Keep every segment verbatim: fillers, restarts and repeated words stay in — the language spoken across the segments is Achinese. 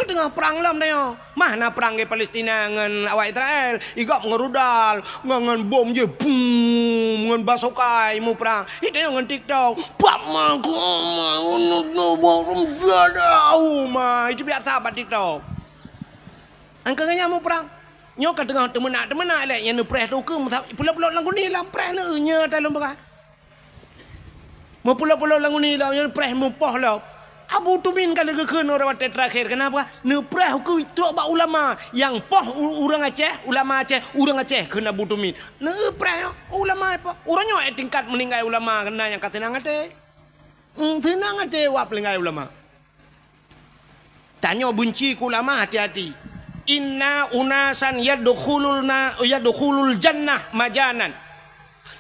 Teungoh prang lom tanyoe. Mah na prang di Palestina ngon awak Israel. Igop ngon rudal, ngon, ngon bom jih, bum, ngon basokai muprang. Itanyoe ngon TikTok. Pak ma, ku ma, unu, nu, bo, rum, jada, uma. Itu biasa bak TikTok. Angka nyan muprang. Nyoe ka teungoh teumeunak-teumeunak lé, nyang neupreh tu keu meusa-, pulop-pulop lam guni lam preh neu nyoe talom peugah. Meupulop-pulop lam guni lom, nyang neupreh meupoh lom. Abu Tumin ka lheueh geukheun uroe watée teurakhir, keuneuk neupreh keu trok bak ulama nyang poh u-, ureuëng Aceh, ulama Aceh, ureuëng Aceh kheun Abu Tumin. Neupreh ulama poh. Uroe nyoe eh tingkat meuninggai ulama keunan nyang ka seunang até. Hmm, seunang até wak peulinggai ulama. Tanyoe beunci keu ulama, hati-hati. Inna unasan yadkhulul na-, yadkhulul jannah majanan.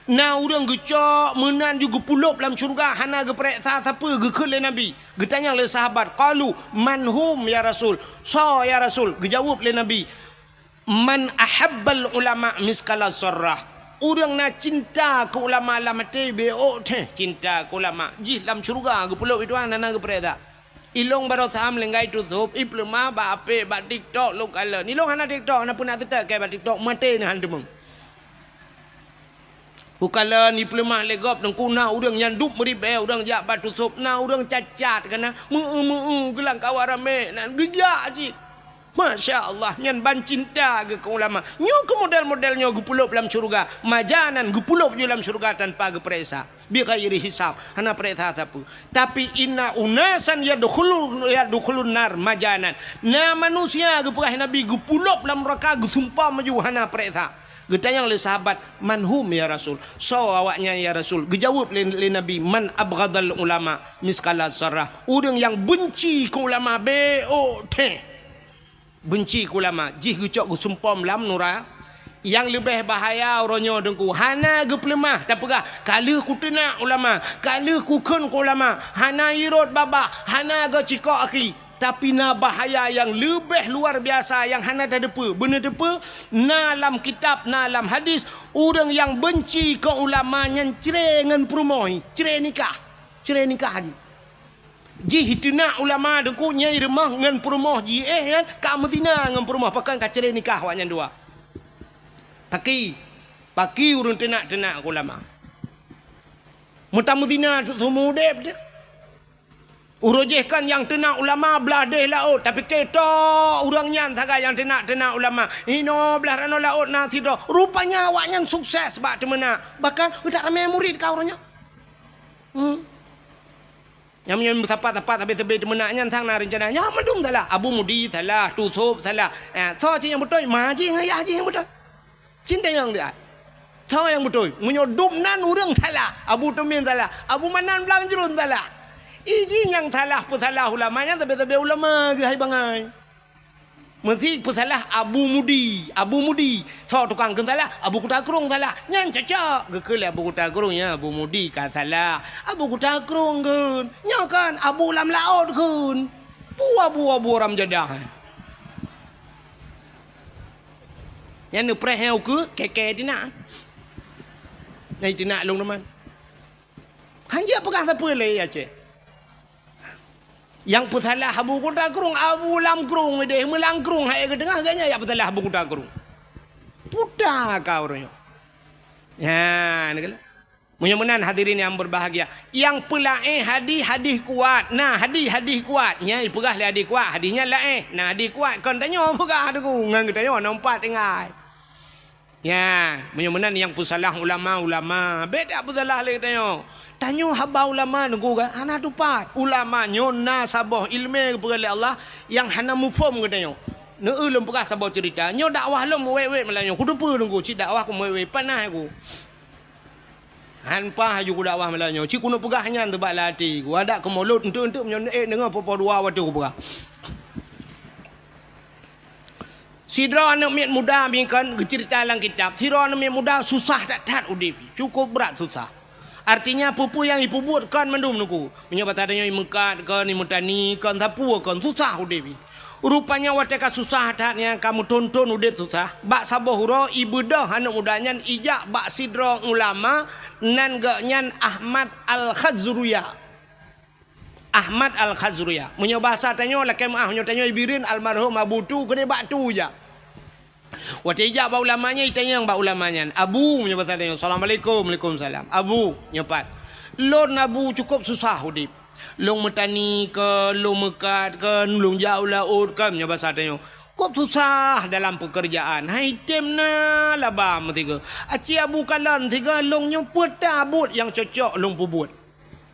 Na ureuëng geucok meunan ju geupulop lam syeuruga hana geupareksa sapeue geukheun lé Nabi. Geutanyong lé sahabat, qalu, "Man hum ya Rasul?" "Soe ya Rasul?" Geujaweueb lé Nabi, "Man ahabbal ulama miskala zarrah." Ureuëng na cinta keu ulama lam até, béok teuh cinta keu ulama. Jih lam syeuruga geupulop itu hana geupareksa. Ilong baroe sam linggai tusôb, ipeuleumah bak apek, bak TikTok lôn kalon. Ilong hana TikTok, hana peunak teutek kée bak TikTok, maté neuh han teumeung. Kukalon ipeuleumah lé gob teungku na ureuëng nyang dup meuribée, ureuëng jak bak tusôb, na ureuëng cacat kana, meu-eu-meu-eu geulang kawa ramé, nan geujak cit. Masya Allah, nyan ban cinta geuh keu ulama. Nyoe keu model-model nyoe geupulop lam syeuruga. Majanan geupulop ju lam syeuruga tanpa geupareksa. Bighairi hisab, hana pareksa sapeue. Tapi inna unasan yadkhulu-, yadkhulun nar majanan. Na manusia geupeugah Nabi geupulop lam neuraka geusumpom ju hana pareksa. Geutanyong lé sahabat, "Man hum ya Rasul?" "Soe awaknyan ya Rasul?" Geujaweueb lé, lé Nabi, "Man abghadal ulama miskala zarrah." Ureuëng nyang beunci keu ulama béok teuh. Beunci keu ulama, jih geucok geusumpom lam nura. Nyang leubeh bahaya uroe nyoe teungku, hana geupeuleumah tapeugah, "Ka lheueh kuteunak ulama, ka lheueh kukheun keu ulama." Hana irot babah, hana geucikok akhi. Tapi na bahaya nyang leubeh luar biasa nyang hana tateupeue. Beuneuteupeu, na lam kitab, na lam hadis, ureuëng nyang beunci keu ulama nyan cre ngon peurumoh, cre nikah. Cre nikah jih. Jih teunak ulama teungku nyang rumoh ngon peurumoh jih, eh, nyan ka meuzina ngon peurumoh, pakon ka cre nikah awaknyan dua. Paki, paki ureuëng teunak-teunak ulama. Meutamuzina seumeu udeb teuh. Uroe jih kan nyang teunak ulama blah deh laôt, tapi keto ureuëng nyan sagai nyang teunak-teunak ulama. Inoe blah ranoe laôt na sidroe. Rupanya awaknyan sukses bak teumeunak. Bahkan utak ramé murit ka uroe nyoe. Hmm. Nyang meunyoe meusapat-sapat sabe-sabe teumeunak nyan sang na reuncana. Nyan mandum salah. Abu Mudi salah, Tusôb salah. Eh, soe cit nyang beutôi? Ma jih ngon yah jih nyang beutôi. Cit nyang dia. Soe nyang beutôi? Meunyoe dum nan ureuëng salah, Abu Tumin salah, Abu Manan Blang Jruen salah. Iji nyang salah peusalah ulama nyan sabe-sabe ulama geuhai bangai. Meusi peusalah Abu Mudi, Abu Mudi. Soe tukang kheun salah? Abu Kuta Krueng salah. Nyan cocok. Geukheun lé Abu Kuta Krueng, "Ya, Abu Mudi ka salah. Abu Kuta Krueng kheun. Nyoe kan Abu Lam Laôt kheun." Bua-bua-bua ram jadah. Nyan neupreh nyang ukeue, keke tinak. Nyan tinak lôn teuma. Hanjeuet peugah sapeue lé Aceh. Nyang peusalah Abu Kuta Krueng, Abu Lam Krueng ideh, meulang krueng hai geuteungoh, gobnyan nyang peusalah Abu Kuta Krueng. Puta ka ureuëng nyoe. Nyan, keulah. Meunyoe meunan hadirin yang berbahagia, nyang peulaén hadih, hadih kuat. Nah, hadih, hadih kuat. Nyan ipeugah lé hadih kuat, hadih nyan laén. Nah, hadih kuat kon tanyoe peugah teungku, ngon geutanyoe nompat tinggai. Nyan, meunyoe meunan nyang peusalah ulama, ulama. Bék tapeusalah lé tanyoe. Tanyoe haba ulama teungku kan, hana tupat. Ulama nyoe na saboh ileumé geupeugah lé Allah nyang hana muphom geutanyoe. Neu lôn peugah saboh ceurita. Nyoe dakwah lôn wét-wét malam nyoe. Kuteupeue teungku, cit dakwah ku wét-wét. Panas ku. Han paih laju kudakwah malam nyoe. Cit keuneuk peugah nyan teubak lam até ku. Adak keu mulod, enteuk-enteuk meunyoe ék deungoe poh-poh dua watée kupeugah. Sidroe aneuk miet muda bingkon geuceurita lam kitab. Sidroe aneuk miet muda susah that-that udeb. Cukup brat susah. Artinya, peue-peue nyang ipeubuet kon mandum teungku. Meunyoe bak tanyoe imeukat kon, imeutani kon, sapeue kon, susah udeb. Rupanya watée ka susah that nyan ka meuthon-thon udeb susah, bak saboh uroe ibeudôh aneuk muda nyan ijak bak sidroe ulama nan gobnyan Ahmad Al-Khazruya. Ahmad Al-Khazruya. Meunyoe basa tanyoe lakée meuáh, meunyoe tanyoe Ibireuen almarhum Abu Tu keudeh bak Tu jak. Watée ijak bak ulama nyan, itanyong bak ulama nyan, "Abu," meunyoe basa tanyoe, "Assalamualaikum." "Waalaikumsalam." "Abu," nyoe pat, "lôn Abu cukôp susah udeb. Lôn meutani kon, lôn meukat kon, lôn jak u laôt kon," meunyoe basa tanyoe. "Kôb susah dalam peukeurjaan, hai tem na laba meusigoe. Aci Abu kalon sigoe lôn nyoe peue ta buet nyang cocok lôn peubuet."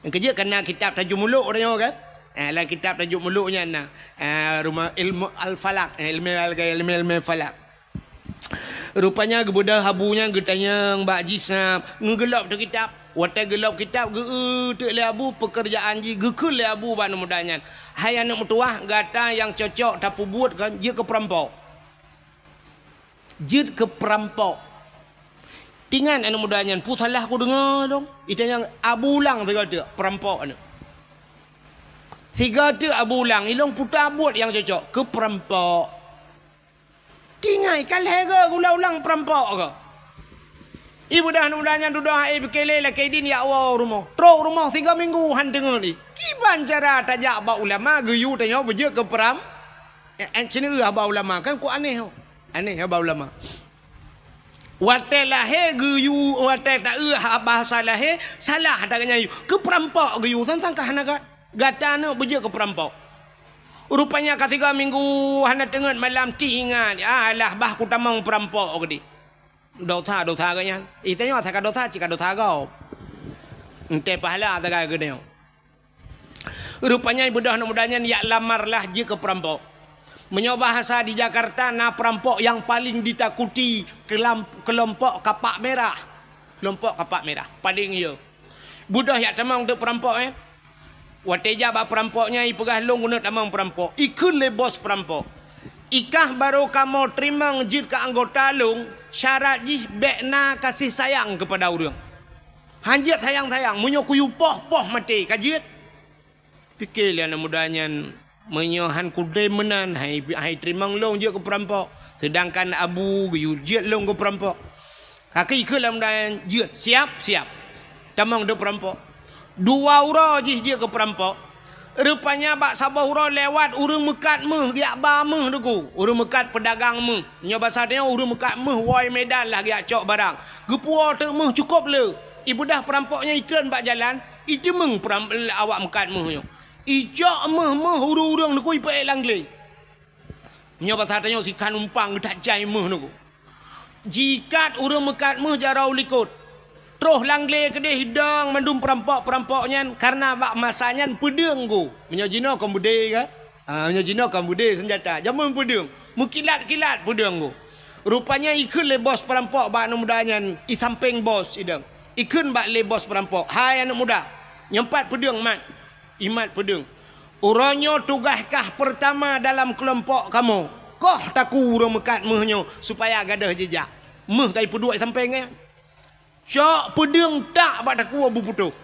Nyang keujeuet kana kitab Tajwid Muluk tanyoe kan? Eh, lam kitab Tajwid Muluk nyan na, eh, rumoh ilmu al-falak, eh, ilmu al-, ilmu, ilmu falak. Rupanya geubeudôh Abu nyan geutanyong bak jih snap, ngeugeulôb teuh kitab. Watée geulôb kitab, geu-eu teuk lé Abu peukeurjaan jih, geukheun lé Abu bak aneuk muda nyan, "Hai aneuk meutuwah, gata nyang cocok tapeubuet kon jeuet keu peurampok." Jeuet keu peurampok. Tingat aneuk muda nyan, "Peue salah kudeungoe dong?" Itanyong Abu ulang sigoe teuk, peurampok aneuk. Sigoe teuk Abu ulang, "Ilôn peue ta buet nyang cocok?" "Keu peurampok." Tingai, ka lhée goe geuulang-ulang peurampok goe. Ibeudôh aneuk muda nyan dudoe hai pike lé lakée idin jak woe u rumoh. Trok u rumoh sigoe minggu han teungeut i. Kiban cara tajak bak ulama geuyue tanyoe beujeuet keu peuram-, eh, eh, sineuk haba ulama kan ku aneh ho. Aneh haba ulama. Watée lahé geuyue, watée taeu ha-, bahasa lahé, salah ata geuh nyan yue. Keu peurampok geuyue, sang-sang ka hana gat. Gata aneuk beujeuet keu peurampok. Rupanya ka tiga minggu hana teungeut malam ti ingat, "Alah, bah kutamong peurampok," geudi. Dosa-dosa geuh nyan. Itanyoe asai ka dosa, cit ka dosa gob. Entée pahala sagai geutanyoe. Rupanya ibeudôh aneuk muda nyan yak lamar lah jeuet keu peurampok. Meunyoe bahasa di Jakarta na peurampok nyang paleng ditakuti keulam-, keulompok kapak merah. Keulompok kapak merah, paleng yo. Beudôh yak tamong teuk peurampok nyan. Watée jak bak peurampok nyan ipeugah, "Lôn keuneuk tamong peurampok." Ikheun lé bos peurampok, "Ikah barô kamoe teurimong jeuet keu anggota lôn, syarat jih bék na kasih sayang keupada ureuëng. Han jeuet sayang-sayang, meunyoe kuyue poh, poh maté, ka jeuet." Pike lé aneuk muda nyan, "Meunyoe han kudem meunan, hai, hai teurimong lôn jeuet keu peurampok, seudangkan Abu geuyue jeuet lôn keu peurampok." Ka ikheun lé aneuk muda nyan, "Jeuet, siap, siap." Tamong teuk peurampok. Dua uroe jih jeuet keu peurampok. Rupanya bak saboh uroe lewat ureuëng meukat méuh geujak ba méuh Teungku. Ureuëng meukat peudagang méuh. Nyoe basa tanyoe ureuëng meukat méuh woe Medan lah geujak cok barang. Geupuwoe teuk méuh cukôp le. Ibeudôh peurampok nyan itreun bak jalan, iteumeung peuram-, awak meukat méuh nyoe. Icok méuh-méuh ureuëng-ureuëng Teungku ipeuék lam glé. Nyoe basa tanyoe sikhan umpang geutak jai méuh Teungku. Jikat ureuëng meukat méuh jaroe u likot. Troh lam glé keudeh idong mandum peurampok-peurampok nyan, kareuna bak masa nyan peudeueng Teungku. Meunyoe jinoe kon beudé kan? Ah, meunyoe jinoe kon beudé seunjata. Jameun peudeueng. Meukilat-kilat peudeueng Teungku. Rupanya ikheun lé bos peurampok bak aneuk muda nyan, i sampéng bos idong. Ikheun bak lé bos peurampok, "Hai aneuk muda, nyoe pat peudeueng mat." Imat peudeueng. "Uroe nyoe tugaih kah peurtama dalam keulompok kamoe. Koh takue ureuëng meukat méuh nyoe supaya gadôh jijak." Méuh ka ipeuduek sampéng nyan. Cok peudeueng tak bak takue beuputoh.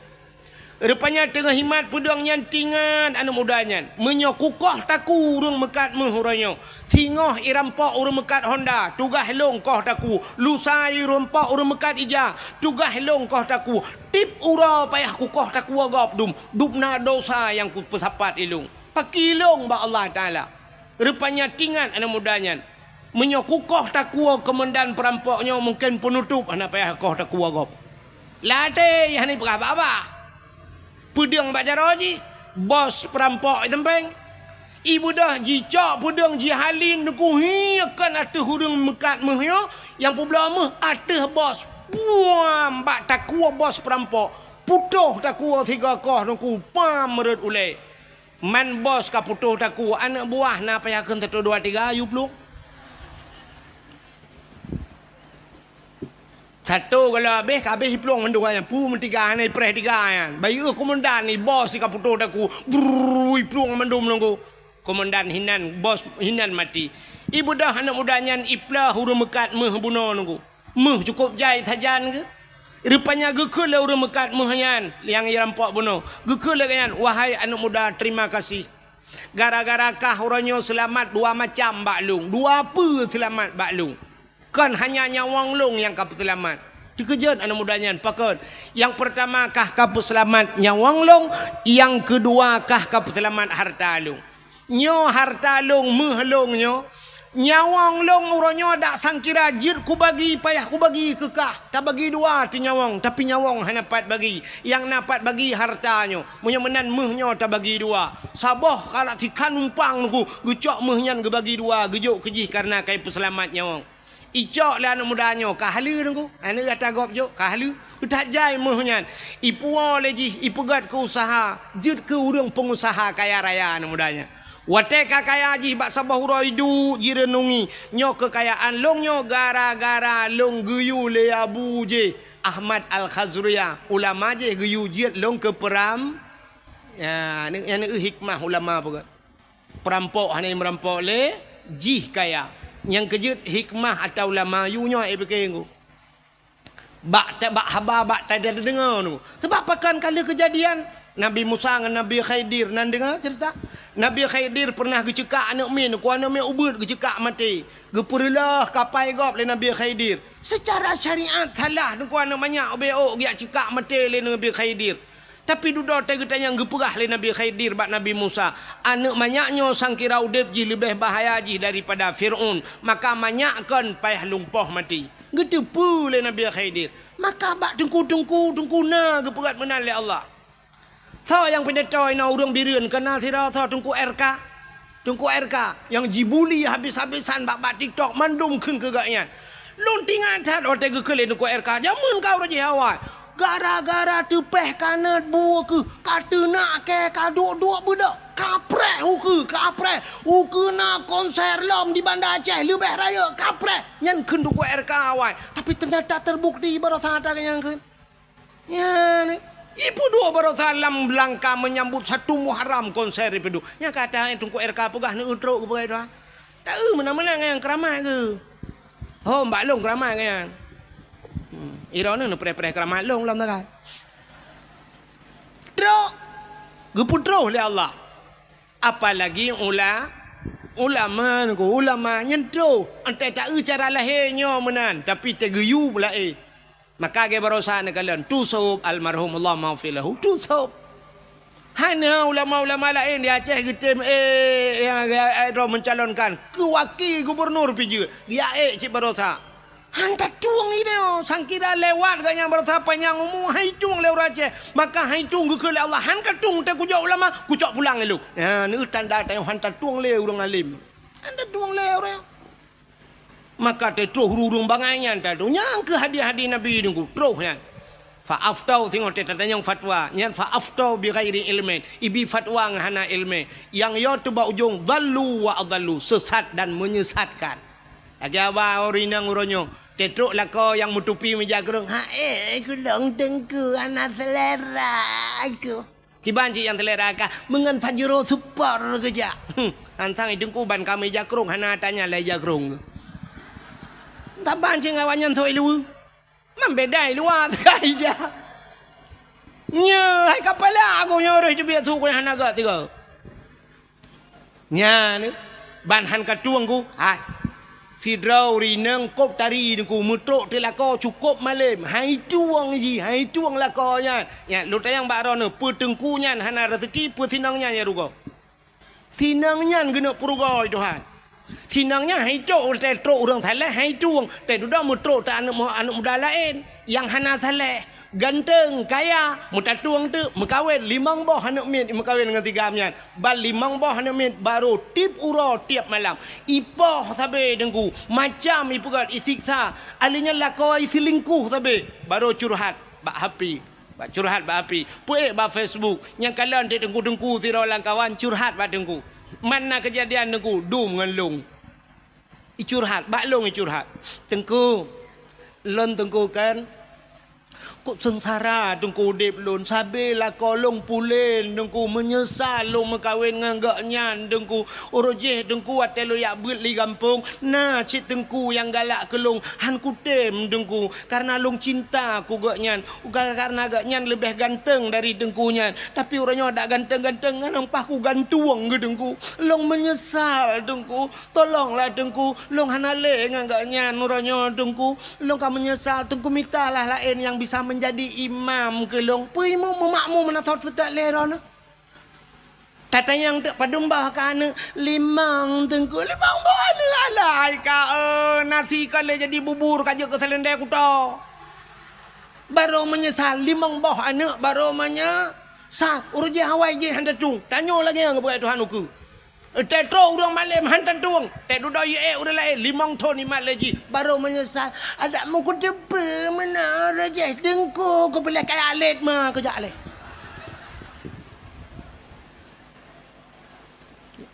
Rupanya teungoh imat peudeueng nyan tingat aneuk muda nyan, "Meunyoe kukoh takue ureuëng meukat méuh uroe nyoe, singoh irampok ureuëng meukat honda, tugaih lôn koh takue. Lusa irampok ureuëng meukat ija, tugaih lôn koh takue. Tiep uroe payah kukoh takue gob dum, dum na dosa nyang kupeusapat ilôn. Pakri lôn bak Allah Taala." Rupanya tingat aneuk muda nyan, "Meunyoe kukoh takue keumandan peurampok nyoe, mungken peunutôp hana payah koh takue gob." Lam até hana ipeugah babah. Peudeueng bak jaroe jih, bos peurampok i sampéng. Ibeudôh jicok peudeueng jihalin Teungku, hi kon ateueh ureuëng meukat méuh nyoe, nyang peubloe méuh ateueh bos. Puam bak takue bos peurampok. Putoh takue sigoe koh Teungku, pam rhot ulée. Man bos ka putoh takue, aneuk buah na payah kheun satu dua tiga, yue plueng. Satu kalau habéh, ka habéh iplueng mandum nyan. Pu meutiga nyan, ipreh tiga nyan. Bayeue komandan ni, bos si ka putoh takue. Brrrr, iplueng mandum Teungku. Komandan hinan, bos hinan maté. Ibeudôh aneuk muda nyan iploh ureuëng meukat méuh bunoe Teungku. Méuh cukôp jai sajan geuh. Rupanya geukheun lé ureuëng meukat méuh nyan nyang irampok bunoe. Geukheun lé gobnyan, "Wahai aneuk muda, terima kasih. Gara-gara kah uroe nyoe seulamat dua macam bak lôn, dua peue seulamat bak lôn. Kon hanya nyawöng lôn nyang ka peuseulamat. Teukeujot aneuk muda nyan, pakon? Nyang peurtama kah ka peuseulamat nyawöng lôn, nyang keudua kah ka peuseulamat hareuta lôn. Nyoe hareuta lôn, méuh lôn nyoe. Nyawöng lôn uroe nyoe dak sangkira jeuet kubagi, payah kubagi keu kah. Tabagi dua teuh nyawöng, tapi nyawöng hana pat bagi. Nyang na pat bagi hareuta nyoe. Meunyoe meunan méuh nyoe tabagi dua. Saboh kalak tikhan umpang Teungku, geucok méuh nyan geubagi dua, geujok keu jih kareuna ka ipeuseulamat nyawöng. Icok lé aneuk muda nyoe, ka haleue Teungku. Aneuk gata gob jok, ka haleue. That jai méuh nyan. Ipuwoe lé jih, ipeugöt keu useuha, jeuet keu ureuëng peungusaha kaya raya aneuk muda nyan. Watée ka kaya jih bak saboh uroe iduek jireunungi, nyoe keukayaan lôn nyoe gara-gara lôn geuyue lé Abu jih, Ahmad Al-Khazruya, ulama jih geuyue jeuet lôn keu peuram-, ya, nyan, nyan hikmah ulama peugah. Peurampok hana meurampok lé jih kaya. Nyang keujeuet hikmah ata ulama yue nyoe, eh, pike Teungku. Bak ta-, bak haba, bak ta-, tadeungoe Teungku. Sabab pakon ka lheueh keujadian Nabi Musa ngon Nabi Khidir, na deungoe ceurita? Nabi Khidir peureunah geuceukak aneuk miet, ku aneuk miet ubeuet geuceukak maté. Geupeureuloh kapai gob lé Nabi Khidir. Seucara syariat salah Teungku aneuk manyak ubé ôk geujak ceukak maté lé Nabi Khidir. Tapi dudoe teuh geutanyong geupeugah lé Nabi Khidir bak Nabi Musa, "Aneuk manyak nyoe sangkira udeb jih leubeh bahaya jih daripada Fir'aun, maka manyak kon payah lumpoh maté." Geuteupeue lé Nabi Khidir. Maka bak teungku-teungku, teungku na geupeugah meunan lé Allah. Soe nyang pidato inoe ureuëng Bireuen, keu na sidroe soe Teungku R K? Teungku R K nyang jibuli habis-habisan bak, bak TikTok, mandum kheun keu gobnyan. Lôn teuingat that watée geukheun lé Teungku R K, jameun ka uroe jih awai. Gara-gara teupeh kanot bu keuh, ka teunak kée ka duek-duek beudôk. Kapreh ukeue, kapreh. Ukeue na konser lom di Banda Aceh leubeh rayeuk, kapreh. Nyan kheun Teungku R K awai. Tapi teunyata teubukti baroesa that nyang kheun. Nyan, ipeuduek baroesa lam langka meunyambut satu Muharram konser ipeuduek. Nyang kata Teungku R K peugah neueu trok keu peugah Tuhan. Taeu meunan-meunan nyang keuramat keuh. Hom bak lôn keuramat nyan. Hmm, iroe neupreh-preh keuramat lôn lam tagai. Trok. Geupeutroh lé Allah. Apalagi ula-, ulama, ulama nyan troh. Entah taeu cara lahé nyoe meunan, tapi teugeuyue laén. Maka lagée baroesa neukalon, Tusôb almarhum, Allah maghfir lahu, Tusôb. Hana ulama-ulama laén di Aceh geutem, eh, nyang, eh, droe mencalonkan keu wakil gubernur pih jeuet, geujak ék cit baroesa. Han tatueng idéh, sangkira lewat gobnyan baroesa panyang umu, han itueng lé ureuëng Aceh. Maka han itueng geukheun lé Allah, han katueng teuh kujok ulama, kucok pulang lé lôn. Nyan, neu tanda tanyoe han tatueng lé ureuëng alim. Han tatueng lé ureuëng. Maka teutroh ureuëng bangai nyan tadu. Nyang keuh hadi-hadi Nabi Teungku, troh nyan. Fa aftau, singoh teutatanyong fatwa. Nyan fa aftau bi ghairi ilmin. Ibi fatwa ngon hana ilmi. Nyang yo teuh bak ujong, dhallu wa adhallu. Sesat dan menyesatkan. Lagée haba ureuëng inong uroe nyoe. Teutrok lakoe nyang meutupi meujakrong. Ha, eh, kulong Teungku, hana selera aku. Kiban cit nyang teulera kah, meungon Pajero Sport geujak. Hmm, antang i Teungku ban ka meujakrong, hana tanya lé jakrong. Taban cit awaknyan soi luweue. Man beda i luwa teuka ija. Nyoe hai kapala aku nyoe roh teubiet su ku hana gak tiga. Nyan, ban han katueng ku, hai. Sidroe ureuëng inong kop tari Teungku meutrok teuh lakoe cukop malem, han itueng jih, han itueng lakoe nyan. Nyan, lôn tanyong bak droeneueh, peue Teungku nyan hana raseuki, peue sinong nyan nyang rugoe? Sinong nyan geuneuk peurugoe Tuhan. Sinong nyan han itueng, teutrok ureuëng saleh han itueng, teududoe meutrok teuh aneuk mu-, aneuk muda laén nyang hana saleh. Ganteng, kaya, meutatueng teuk, meukawen, limong boh aneuk miet meukawen ngon si Gam nyan. Ban limong boh aneuk miet barô tiep uroe tiep malam. Ipoh sabe Teungku, macam ipeugét isiksa. Ahli nyan lakoe iseulingkuh sabe, barô curhat bak H P. Bak curhat bak H P. Peuék bak Facebook. Nyang kalon teuk teungku-teungku sidroe lam kawan curhat bak teungku. Man na keujadian teungku, dum ngon lôn. Icurhat, bak lôn icurhat. "Teungku, lôn teungku kan, Kok seungsara Teungku udép lôn, sabé lakoe lôn pulen Teungku, meunyeusal lôn meukawen ngon gobnyan Teungku. Uroe jéh Teungku watée lôn jak beuet li gampông, na cit Teungku nyang galak keu lôn, han kutem Teungku, kareuna lôn cinta keu gobnyan. Bukan kareuna gobnyan leubeh ganteng dari Teungku nyan, tapi uroe nyoe dak ganteng-ganteng, ngon ampah kugantueng keu Teungku. Lôn meunyeusal Teungku. Tolonglah Teungku, lôn hana lé ngon gobnyan uroe nyoe Teungku. Lôn ka meunyeusal Teungku, mitalah laén nyang bisa meunjadi imam keu lôn. Peue imum meumakmum meunan soe teudak lé droeneuh. Tatanyong teuk padum boh ka aneuëk, limong Teungku, limong boh aneuëk alai ka, eh, nasi ka lé jadi bubur ka jeuet keu seulendé kuto. Barô meunyeusal, limong boh aneuëk barô meunyeusal. Uroe jéh awai jéh han tatueng. Tanyoe lagée nyang geupeugah Tuhan ukeue. Teutrok ureuëng malém han tatueng, teududoe yue ék ureuëng laén limong thon imat lé jih, barô meunyeusal. Adak meukuteupeu meunan rajah Teungku, kupiléh kaya lét ma keujak lé.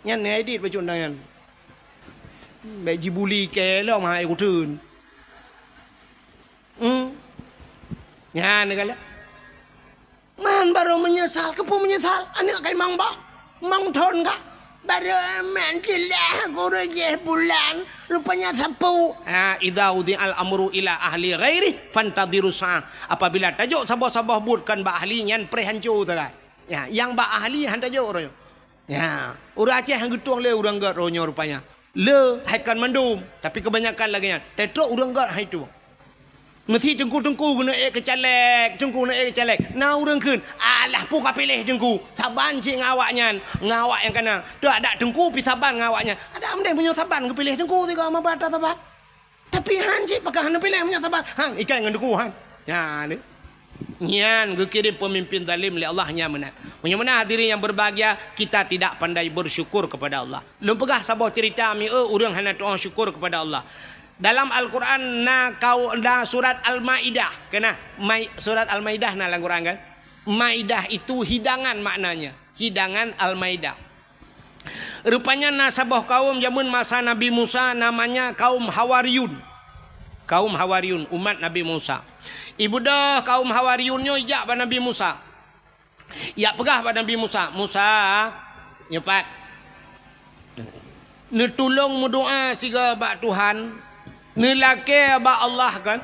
Nyan nai dit bacut nyan. Bék jibuli kée lom hai kuteun. Hmm. Nyan galak. Man barô meunyeusal, keupeue meunyeusal? Aneuëk kai mang bah, mang thon kah? Barô man teulah guru jih bulan, rupanya sapeue. Ha, idza wudi'al amru ila ahli ghairi fantadhiru sa'ah. Apabila tajok saboh-saboh buet kon bak ahli nyan preh hanco sagai. Ya, nyang bak ahli han tajok roh. Ya, ureuëng Aceh han geutueng lé ureuëng gét roh nyoe rupanya. Le hai kon mandum, tapi kebanyakan lagée nyan. Teutrok ureuëng gét hai tu. Meusi teungku-teungku geuneuk ék keu caleg, teungku geuneuk ék keu caleg. Na ureuëng kheun, "Alah peue ka piléh teungku, saban cit ngon awaknyan, ngon awak nyang kana. Teuadak teungku pi saban ngon awaknyan." Adak meudeh meunyoe saban geupiléh teungku sigoe meuba ata saban. Tapi han cit pakon hana piléh meunyoe saban. Han ikai ngon teungku han. Nyan lé. Nyan geukirém peumimpén zalim lé Allah nyan meunan. Meunyoe meunan hadirin yang berbahagia, kita tidak pandai bersyukur kepada Allah. Lôn peugah saboh cerita mieu ureuëng hana tu'oh syukur kepada Allah. Dalam Al-Quran na kau na surat Al-Maidah, kena Mai, surat Al-Maidah na lam Quran kan? Maidah itu hidangan maknanya, hidangan Al-Maidah. Rupanya na saboh kaum jameun masa Nabi Musa namanya kaum Hawariyun. Kaum Hawariyun, umat Nabi Musa. Ibudah kaum Hawariyun nyoe ijak bak Nabi Musa. Ijak peugah bak Nabi Musa, "Musa, nyoe pat. Neutulông meudoa sigoe bak Tuhan, neulakée bak Allah kan."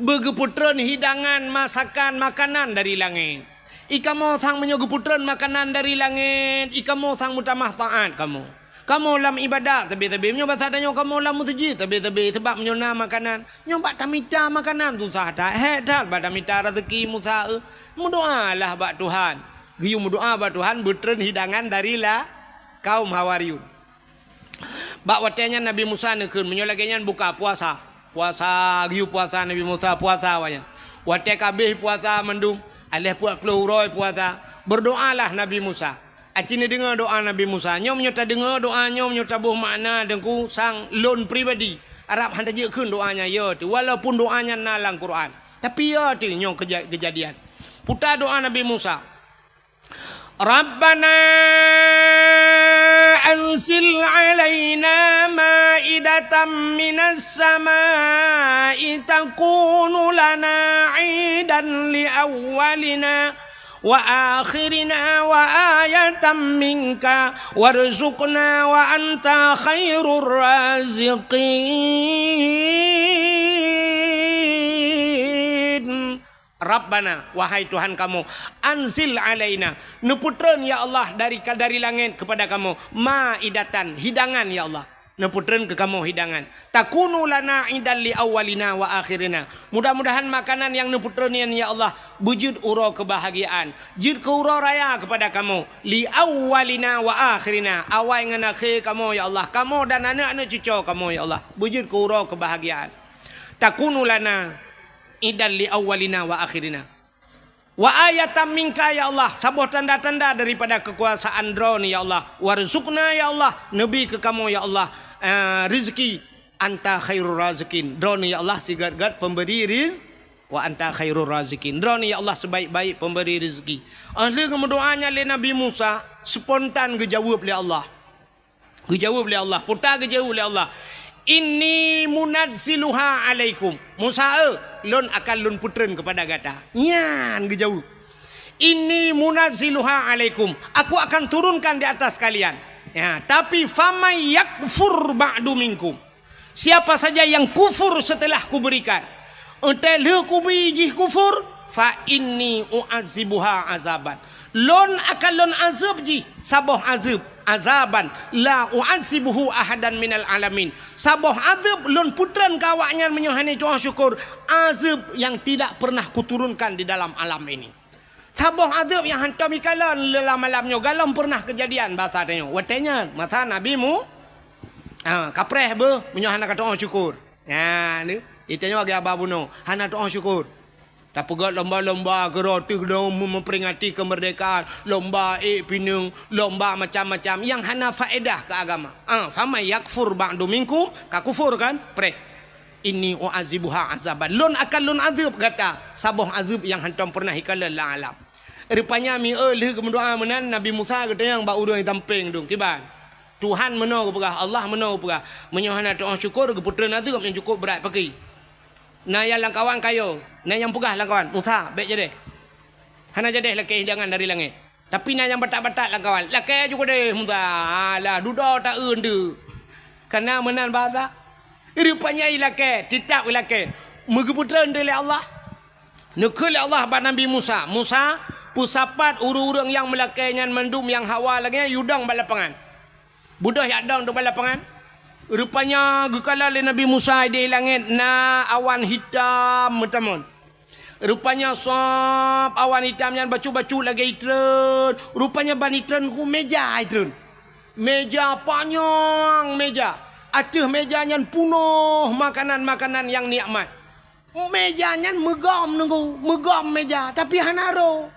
Beugeupeutrön hidangan masakan makanan dari langét. I kamoe sang meunyoe geupeutreun makanan dari langét, i kamoe sang meutamah taát kamoe. Kamoe lam iébadat sabe-sabe, meunyoe basa tanyoe kamoe lam meuseujid sabe-sabe, sabab meunyoe na makanan, nyoe bak tamita makanan susah that, hék that bak tamita raseuki Musa, eh. Meudoalah bak Tuhan. Geuyue meudoa bak Tuhan beutreun hidangan dari la kaum Hawariyun. Bak watée nyan Nabi Musa neukheun, meunyoe lagée nyan buka puasa. Puasa, geuyue puasa Nabi Musa, puasa awaknyan. Watée ka abéh puasa mandum, aléh peuet ploh uroe puasa, berdoalah Nabi Musa. Aci neudeungoe doa Nabi Musa. Nyoe meunyoe tadeungoe doa nyoe, meunyoe taboh makna teungku sang lôn pribadi, Arab han tajeuet kheun doa nyan yo teuh, walaupun doa nyan na lam Quran. Tapi yo teuh nyoe keuja-, keujadian. Puta doa Nabi Musa. ربنا أنزل علينا مائدة من السماء تكون لنا عيدا لأولنا وآخرنا وآية منك وارزقنا وأنت خير الرازقين. Rabbana, wahai Tuhan kamoe, anzil alaina, neupeutreun ya Allah dari ka-, dari langét kepada kamoe, maidatan, hidangan ya Allah. Neupeutreun keu kamoe hidangan. Takunu lana idan li awwalina wa akhirina. Mudah-mudahan makanan nyang neupeutreun nyan ya Allah beujeuet uroe keubahgiaan, jeuet keu uroe raya kepada kamoe. Li awwalina wa akhirina, awai ngon akhé kamoe ya Allah, kamoe dan aneuk-aneuk cucoe kamoe ya Allah, beujeuet keu uroe keubahgiaan. Takunu lana idan li awwalina wa akhirina. Wa ayatan minka ya Allah, saboh tanda-tanda daripada keukuasaan Droeneuh ya Allah. Warzuqna ya Allah, neubi keu kamoe ya Allah, eh, rezeki. Anta khairur raziqin. Droeneuh ya Allah sigét-gét pemberi riz-, wa anta khairur raziqin. Droeneuh ya Allah sebaik-baik pemberi rezeki. Óh lheueh geumeudoa nyan lé Nabi Musa, spontan geujaweueb lé Allah. Geujaweueb lé Allah, puta geujaweueb lé Allah. "Inni munazziluha alaikum." "Musa, eh, lôn akan lôn peutreun keupada gata." Nyan geujaweueb. "Inni munazziluha alaikum." Aku akan turunkan di atas kalian. Ya, tapi, "Faman yakfur ba'du minkum." Siapa saja yang kufur setelah kuberikan, entah lheueh kubi jih kufur, "fa inni u'azibuha azaban." Lôn akan lôn azeueb jih saboh azeueb, "azaban la u'azibuhu ahadan minal alamin." Saboh azeueb lôn peutreun keu awaknyan meunyoe hana tu'oh syukur, azeueb yang tidak pernah kuturunkan di dalam alam ini. Saboh azeueb nyang hantom ikalon lam alam nyoe, galom pernah keujadian basa tanyoe. Watée nyan, masa Nabi Mu-, ha, kapreh beuh meunyoe hana katu'oh syukur. Nyan, itanyoe lagée haba bunoe, hana tu'oh syukur. Tapeugét lomba-lomba keureuh teuh dong meuperingati keumeurdekaan, lomba ék pineung, lomba macam-macam nyang hana faedah keu agama. Ah, "Faman yakfur ba'du minkum," ka kufur kan? Preh. "Inni u'azibuha azaban." Lôn akan lôn azeueb gata saboh azeueb nyang hantom pernah ikalon lam alam. Rupanya mi-, eh, lheueh geumeudoa meunan, Nabi Musa geutanyong bak ureuëng sampéng dong, "Kiban? Tuhan meunoe geupeugah, Allah meunoe geupeugah, meunyoe hana tu'oh syukur, geupeutreun azeueb nyang cukôp brat." Pakri? Na nyang lamkawan kayo, na nyang peugah lamkawan, "Musa, bék jadeh. Hana jadeh lakée hidangan dari langét." Tapi na nyang batat-batat lamkawan, "Lakée ju keudeh, Musa. Alah, dudoe ta-eu deuh." Kana meunan basa. Rupanya ilakée, teutab ilakée. Meugeupeutreun lé Allah. Neukheun lé Allah bak Nabi Musa, "Musa, peusapat ureuëng-ureuëng nyang meulakée nyan mandum nyang hawa lagée nyan, yue dong bak lapangan." Beudôh jak dong teuk bak lapangan. Rupanya geukalon lé Nabi Musa di langét na awan hitam meutamon. Rupanya sab awan hitam nyan bacut-bacut lagée itreun. Rupanya ban itreun ku méja itreun. Méja panyang méja. Ateueh méja nyan punoh makanan-makanan nyang nikmat. Méja nyan meugom nunggu, meugom méja, tapi hana roh.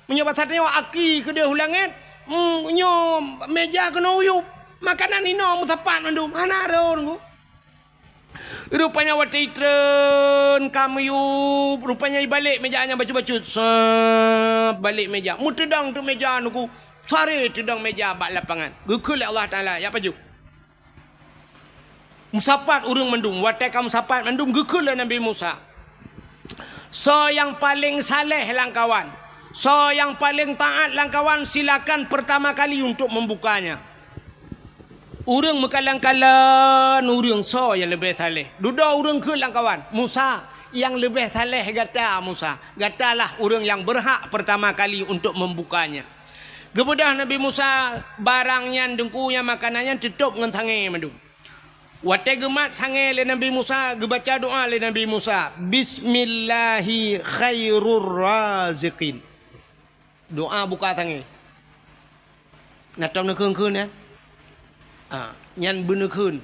Meunyoe basa tanyoe aki keudeh u langét, mm, nyoe méja keunoe uyueb, makanan inoe meusapat mandum, hana roh nunggu. Rupanya watée itreun ka meuyueb, rupanya ibalek méja nyan bacut-bacut, sab balek méja. Meuteudong teuk méja nunggu, saré teudong méja bak lapangan. Geukheun lé Allah Taala, "Jak pajoh." Meusapat ureuëng mandum, watée ka meusapat mandum geukheun lé Nabi Musa, "Soe nyang paleng saleh lamkawan, soe nyang paleng taát lamkawan, silakan pertama kali untuk membukanya." Ureuëng meukalon-kalon ureuëng soe nyang leubeh saleh. Dudoe ureuëng kheun lamkawan, "Musa, nyang leubeh saleh gata, Musa. Gatalah ureuëng nyang berhak pertama kali untuk membukanya." Geubeudôh Nabi Musa barang nyan, deungku, nyang makanan nyan teutôb ngon sangé mandum. Watée geumat sangé lé Nabi Musa, geubaca doá lé Nabi Musa, "Bismillahi khairur raziqin." Doá buka sangé. Na tom neukheun-kheun nyan? Ah, nyan beuneukheun.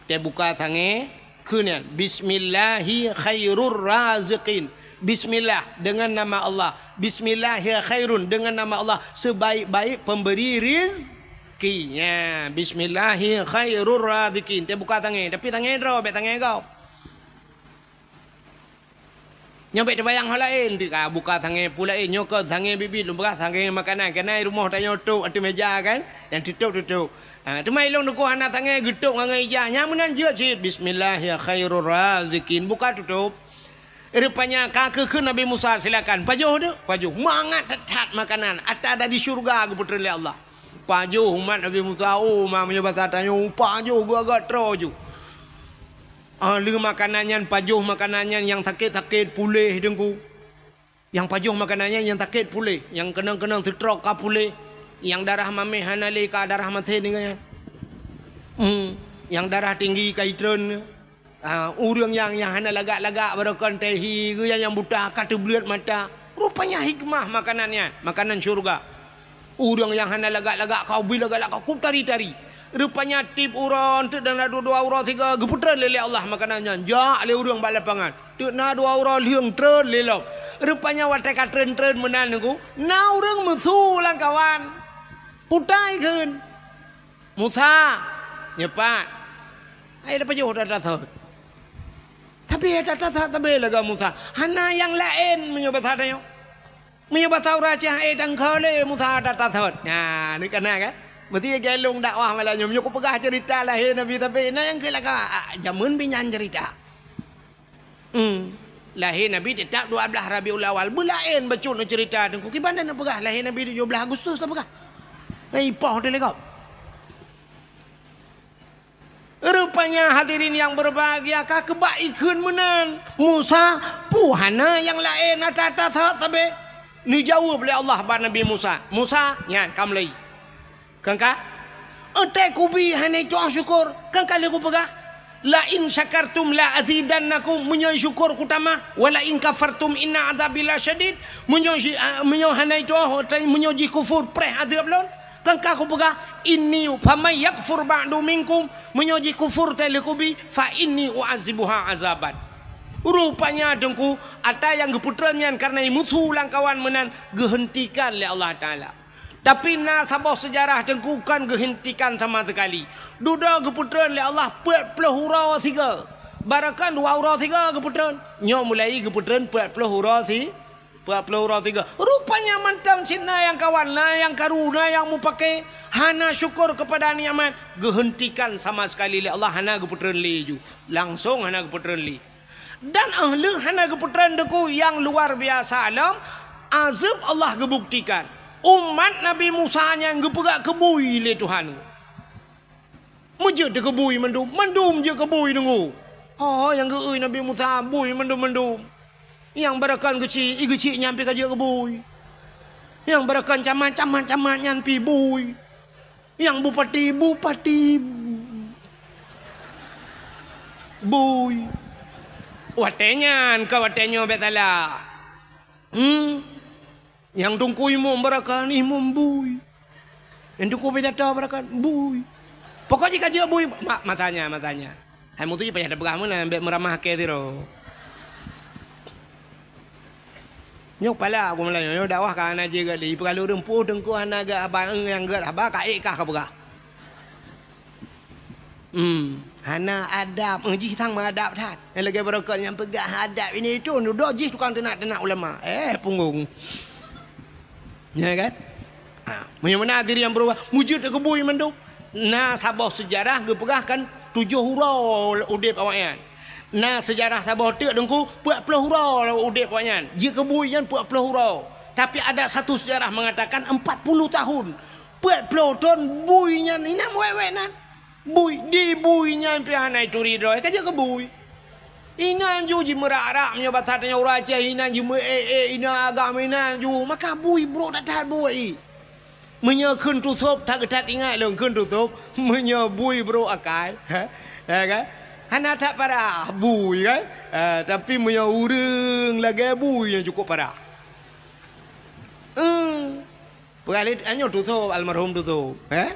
Teubuka sangé, kheun nyan, "Bismillahi khairur raziqin." Bismillah, dengan nama Allah. "Bismillahi khairun," dengan nama Allah, sebaik-baik pemberi rizki. Nya, "Bismillahi khairur raziqin." Teubuka sangé, tapi sangé droe, bék sangé gob. Nyoe bék teubayang ho laén, teuka buka sangé peue laén, nyoe keuh sangé biet-biet lôn peugah, sangé makanan, keunan rumoh tanyoe tôb ateueh méja kan, nyang teutôb-teutôb. Ha, teuma ilôn teungku hana sangé geutôb ngon ija, nyang meunan jeuet cit, "Bismillahi khairur raziqin," buka tutôb. Rupanya ka geukheun Nabi Musa, "Silakan, pajoh deuh." Pajoh, mangat that-that makanan, ata dari syeuruga geupeutreun lé Allah. Pajoh umat Nabi Musa, oh, ma meunyoe basa tanyoe, pajoh geuagak troe ju. Ah, lheueh makanan nyan, pajoh makanan nyan, nyang sakét-sakét puléh, Teungku. Nyang pajoh makanan nyan, nyang sakét puléh, nyang keunong-keunong seutrok ka puléh, nyang darah mamèh hana lé ka darah maté deungon nyan. Hmm, nyang darah tinggi ka itreun. Ah, ureuëng nyang, nyang hana lagak-lagak barokon teuhi, geu nyang, nyang buta ka teubleuet mata. Rupanya hikmah makanan nyan, makanan syeuruga. Ureuëng nyang hana lagak-lagak ka ubit lagak-lagak ka tari-tari. Rupanya tiep uroe, teuk na dua-dua uroe sigoe, geupeutreun lé, lé Allah makanan nyan. Jak lé ureuëng bak lapangan. Teuk na dua uroe lheueng treun lé lom. Rupanya watèe ka treun-treun meunan Teungku, na ureuëng meusu lamkawan. Putai kheun. Musa, nyoe pat. Hai, tapajoh that-that thot. Tapi that-that thot sabe lagèe Musa. Hana nyang laén meunyoe basa tanyoe. Meunyoe basa ureuëng Aceh, hai, tangkho lé Musa that-that thot. Nah, ni kana kan? Meusti gelong dakwah malam nyoe. Meunyoe kupeugah cerita lahé Nabi, tapi na nyang keu laka, ah, jameun binyan cerita. Hmm. Lahé Nabi teutap dua blaih Rabiul Awal. Beulaén bacut neucerita teungku. Kiban dan neupeugah lahé Nabi tujoh blaih Agustus tapeugah. Nah, ipoh teuh lé gob. Rupanya hadirin yang berbahagia, ka keubak ikheun meunan. Musa, peue hana nyang laén ata-ata that sabe? Neujaweueb lé Allah bak Nabi Musa, "Musa, nyan ka meulai. Kan ka? Eutai kubi hana itu'oh syukur, kan ka lheueh kupeugah, 'La in syakartum la azidannakum,' meunyoe syukur kutamah, 'wa la in kafartum inna adzabi lasyadid,' meunyoe si-, ah, meunyoe hana itu'oh, eutai meunyoe jih kufur, preh azeueb lôn. Kan ka kupeugah, 'Inni faman yakfur ba'du minkum,' meunyoe jih kufur tai lheueh kubi, 'fa inni u'adzibuha azaban.'" Rupanya teungku, ata nyang geupeutreun nyan kareuna imusu lamkawan meunan geuheuntikan lé Allah Taala. Tapi na saboh seujarah teungku kon geuheuntikan sama seukali. Dudoe geupeutreun lé Allah peuet ploh uroe sigoe. Barokon dua uroe sigoe geupeutreun. Nyoe mulai geupeutreun peuet ploh uroe si-, peuet ploh uroe sigoe. Rupanya mantong cit na nyang kawan, na nyang karu, na nyang mupake, hana syukur keupada nikmat, geuheuntikan sama seukali lé Allah, hana geupeutreun lé ju. Langsong hana geupeutreun lé. Dan 'oh lheueh hana geupeutreun teungku nyang luar biasa lom, azeueb Allah geubuktikan. Umat Nabi Musa nyan geupeugah keu bui lé Tuhan. Meujeuet teuh keu bui mandum, mandum jeuet keu bui teungku. Oh, nyang geu-eu Nabi Musa bui mandum-mandum. Nyang barokon geuchik, i geuchik nyan pih ka jeuet keu bui. Nyang barokon camat, camat, camat nyan pih bui. Nyang bupati, bupati bui. Watée nyan ka watée nyoe bék salah. Hmm. Nyang teungku imum barokon, imum bui. Nyang teungku pidato barokon, bui. Pokok jih ka jeuet bui, ma-, masa nyan, masa nyan. Hai mutu jih payah tapeugah meunan, bék meuramah akhé sidroe. Nyoe pala aku malam nyoe, nyoe dakwah ka hana jeuet gét lé. Ipeugah lôn ureuëng peue teungku hana gét haba, eh, nyang gét haba ka ék kah ka peugah. Hmm, hana adab. Eh, jih sang meuadab that. Nyang lagée barokon nyang peugah adab ini itu, dudoe jih tukang teunak-teunak ulama. Eh, punggong. Ya kan? Ha, meunyoe meunan diri nyang beurubah, mujud keu bui mandum. Na saboh seujarah geupeugah kan tujoh uroe udeb awaknyan. Na seujarah saboh teuk teungku, peuet ploh uroe udeb awaknyan. Jeuet keu bui nyan peuet ploh uroe. Tapi ada satu seujarah mengatakan empat puluh tahun. Peuet ploh thon bui nyan inam wék-wék nan. Bui, di bui nyan pih hana ituri droe, ka jeuet keu bui. Inan ju jimeurak-rak meunyoe basa tanyoe ureuëng Aceh, inan jimeuék-ék, inan agam inan ju, maka bui brok that-that bui. Meunyoe kheun tusôb that-that ingat lôn kheun tusôb, meunyoe bui brok akai, ha? Ya kan? Hana that parah bui kan? Ha, tapi meunyoe ureuëng lagée bui nyang cukup parah. Eh. Peugah lé, nyoe tusôb, almarhum tusôb, eh?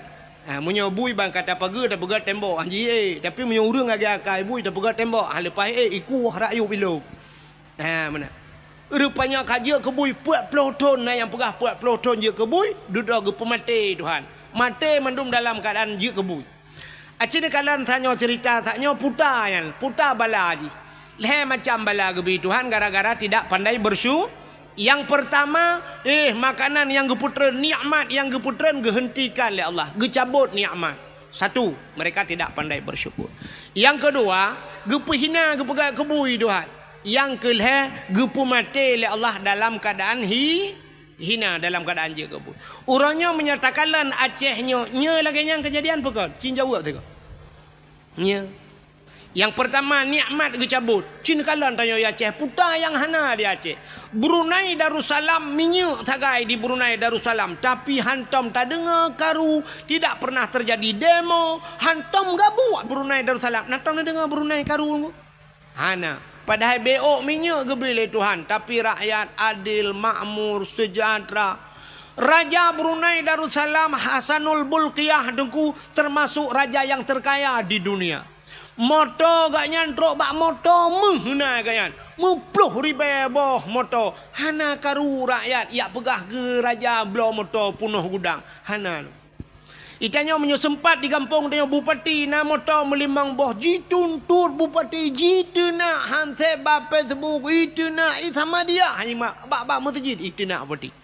Ha, meunyoe bui ban ka tapeugét, tapeugét tembok, han jih ék. Tapi meunyoe ureuëng lagée akai bui, tapeugét tembok, han leupah ék, ikueh rakyueb ilôb. Ha, meunan. Rupanya ka jeuet keu bui peuet ploh thon, na nyang peugah peuet ploh thon jeuet keu bui, dudoe geupeumaté Tuhan. Maté mandum dalam keuadaan jeuet keu bui. Aci neukalon tanyoe cerita saat nyoe puta nyan, puta bala jih. Lhée macam bala geubri Tuhan gara-gara tidak pandai bersyu-, Yang pertama, eh, makanan nyang geupeutreun, nikmat nyang geupeutreun geuhentikan lé Allah, geucabot nikmat. Satu, mereka tidak pandai bersyukur. Yang kedua, geupeuhina, geupeugah keu bui Tuhan. Yang keulhée, geupeumaté lé Allah dalam keadaan hi-, hina, dalam keadaan jeuet keu bui. Uroe nyoe meunyoe takalon Aceh nyoe, nyoe lagée nyan keujadian peue kon? Cit jaweueb teuka. Nyoe. Nyang peurtama, nikmat geucabot. Cit kalon tanyoe di Aceh, peue nyang hana di Aceh. Brunei Darussalam, minyeuk sagai di Brunei Darussalam, tapi hantom tadeungoe karu, tidak pernah terjadi demo, hantom gabuek Brunei Darussalam. Na tom neudeungoe Brunei karu? Hana. Padahai beuôk minyeuk geubri lé Tuhan, tapi rakyat adil, makmur, sejahtera. Raja Brunei Darussalam, Hasanul Bolkiah Teungku, termasuk raja yang terkaya di dunia. Moto gobnyan trok bak moto meuh na gobnyan. Meuploh ribée boh moto. Hana karu rakyat jak peugah keu raja bloe moto peunoh gudang. Hana. Di tanyoe meunyoe seumpat di gampông tanyoe bupati na moto meulimong boh, jituntot bupati, jiteunak handset bak Facebook, jiteunak di Samadiyah, hana bak, bak meuseujid jiteunak bupati.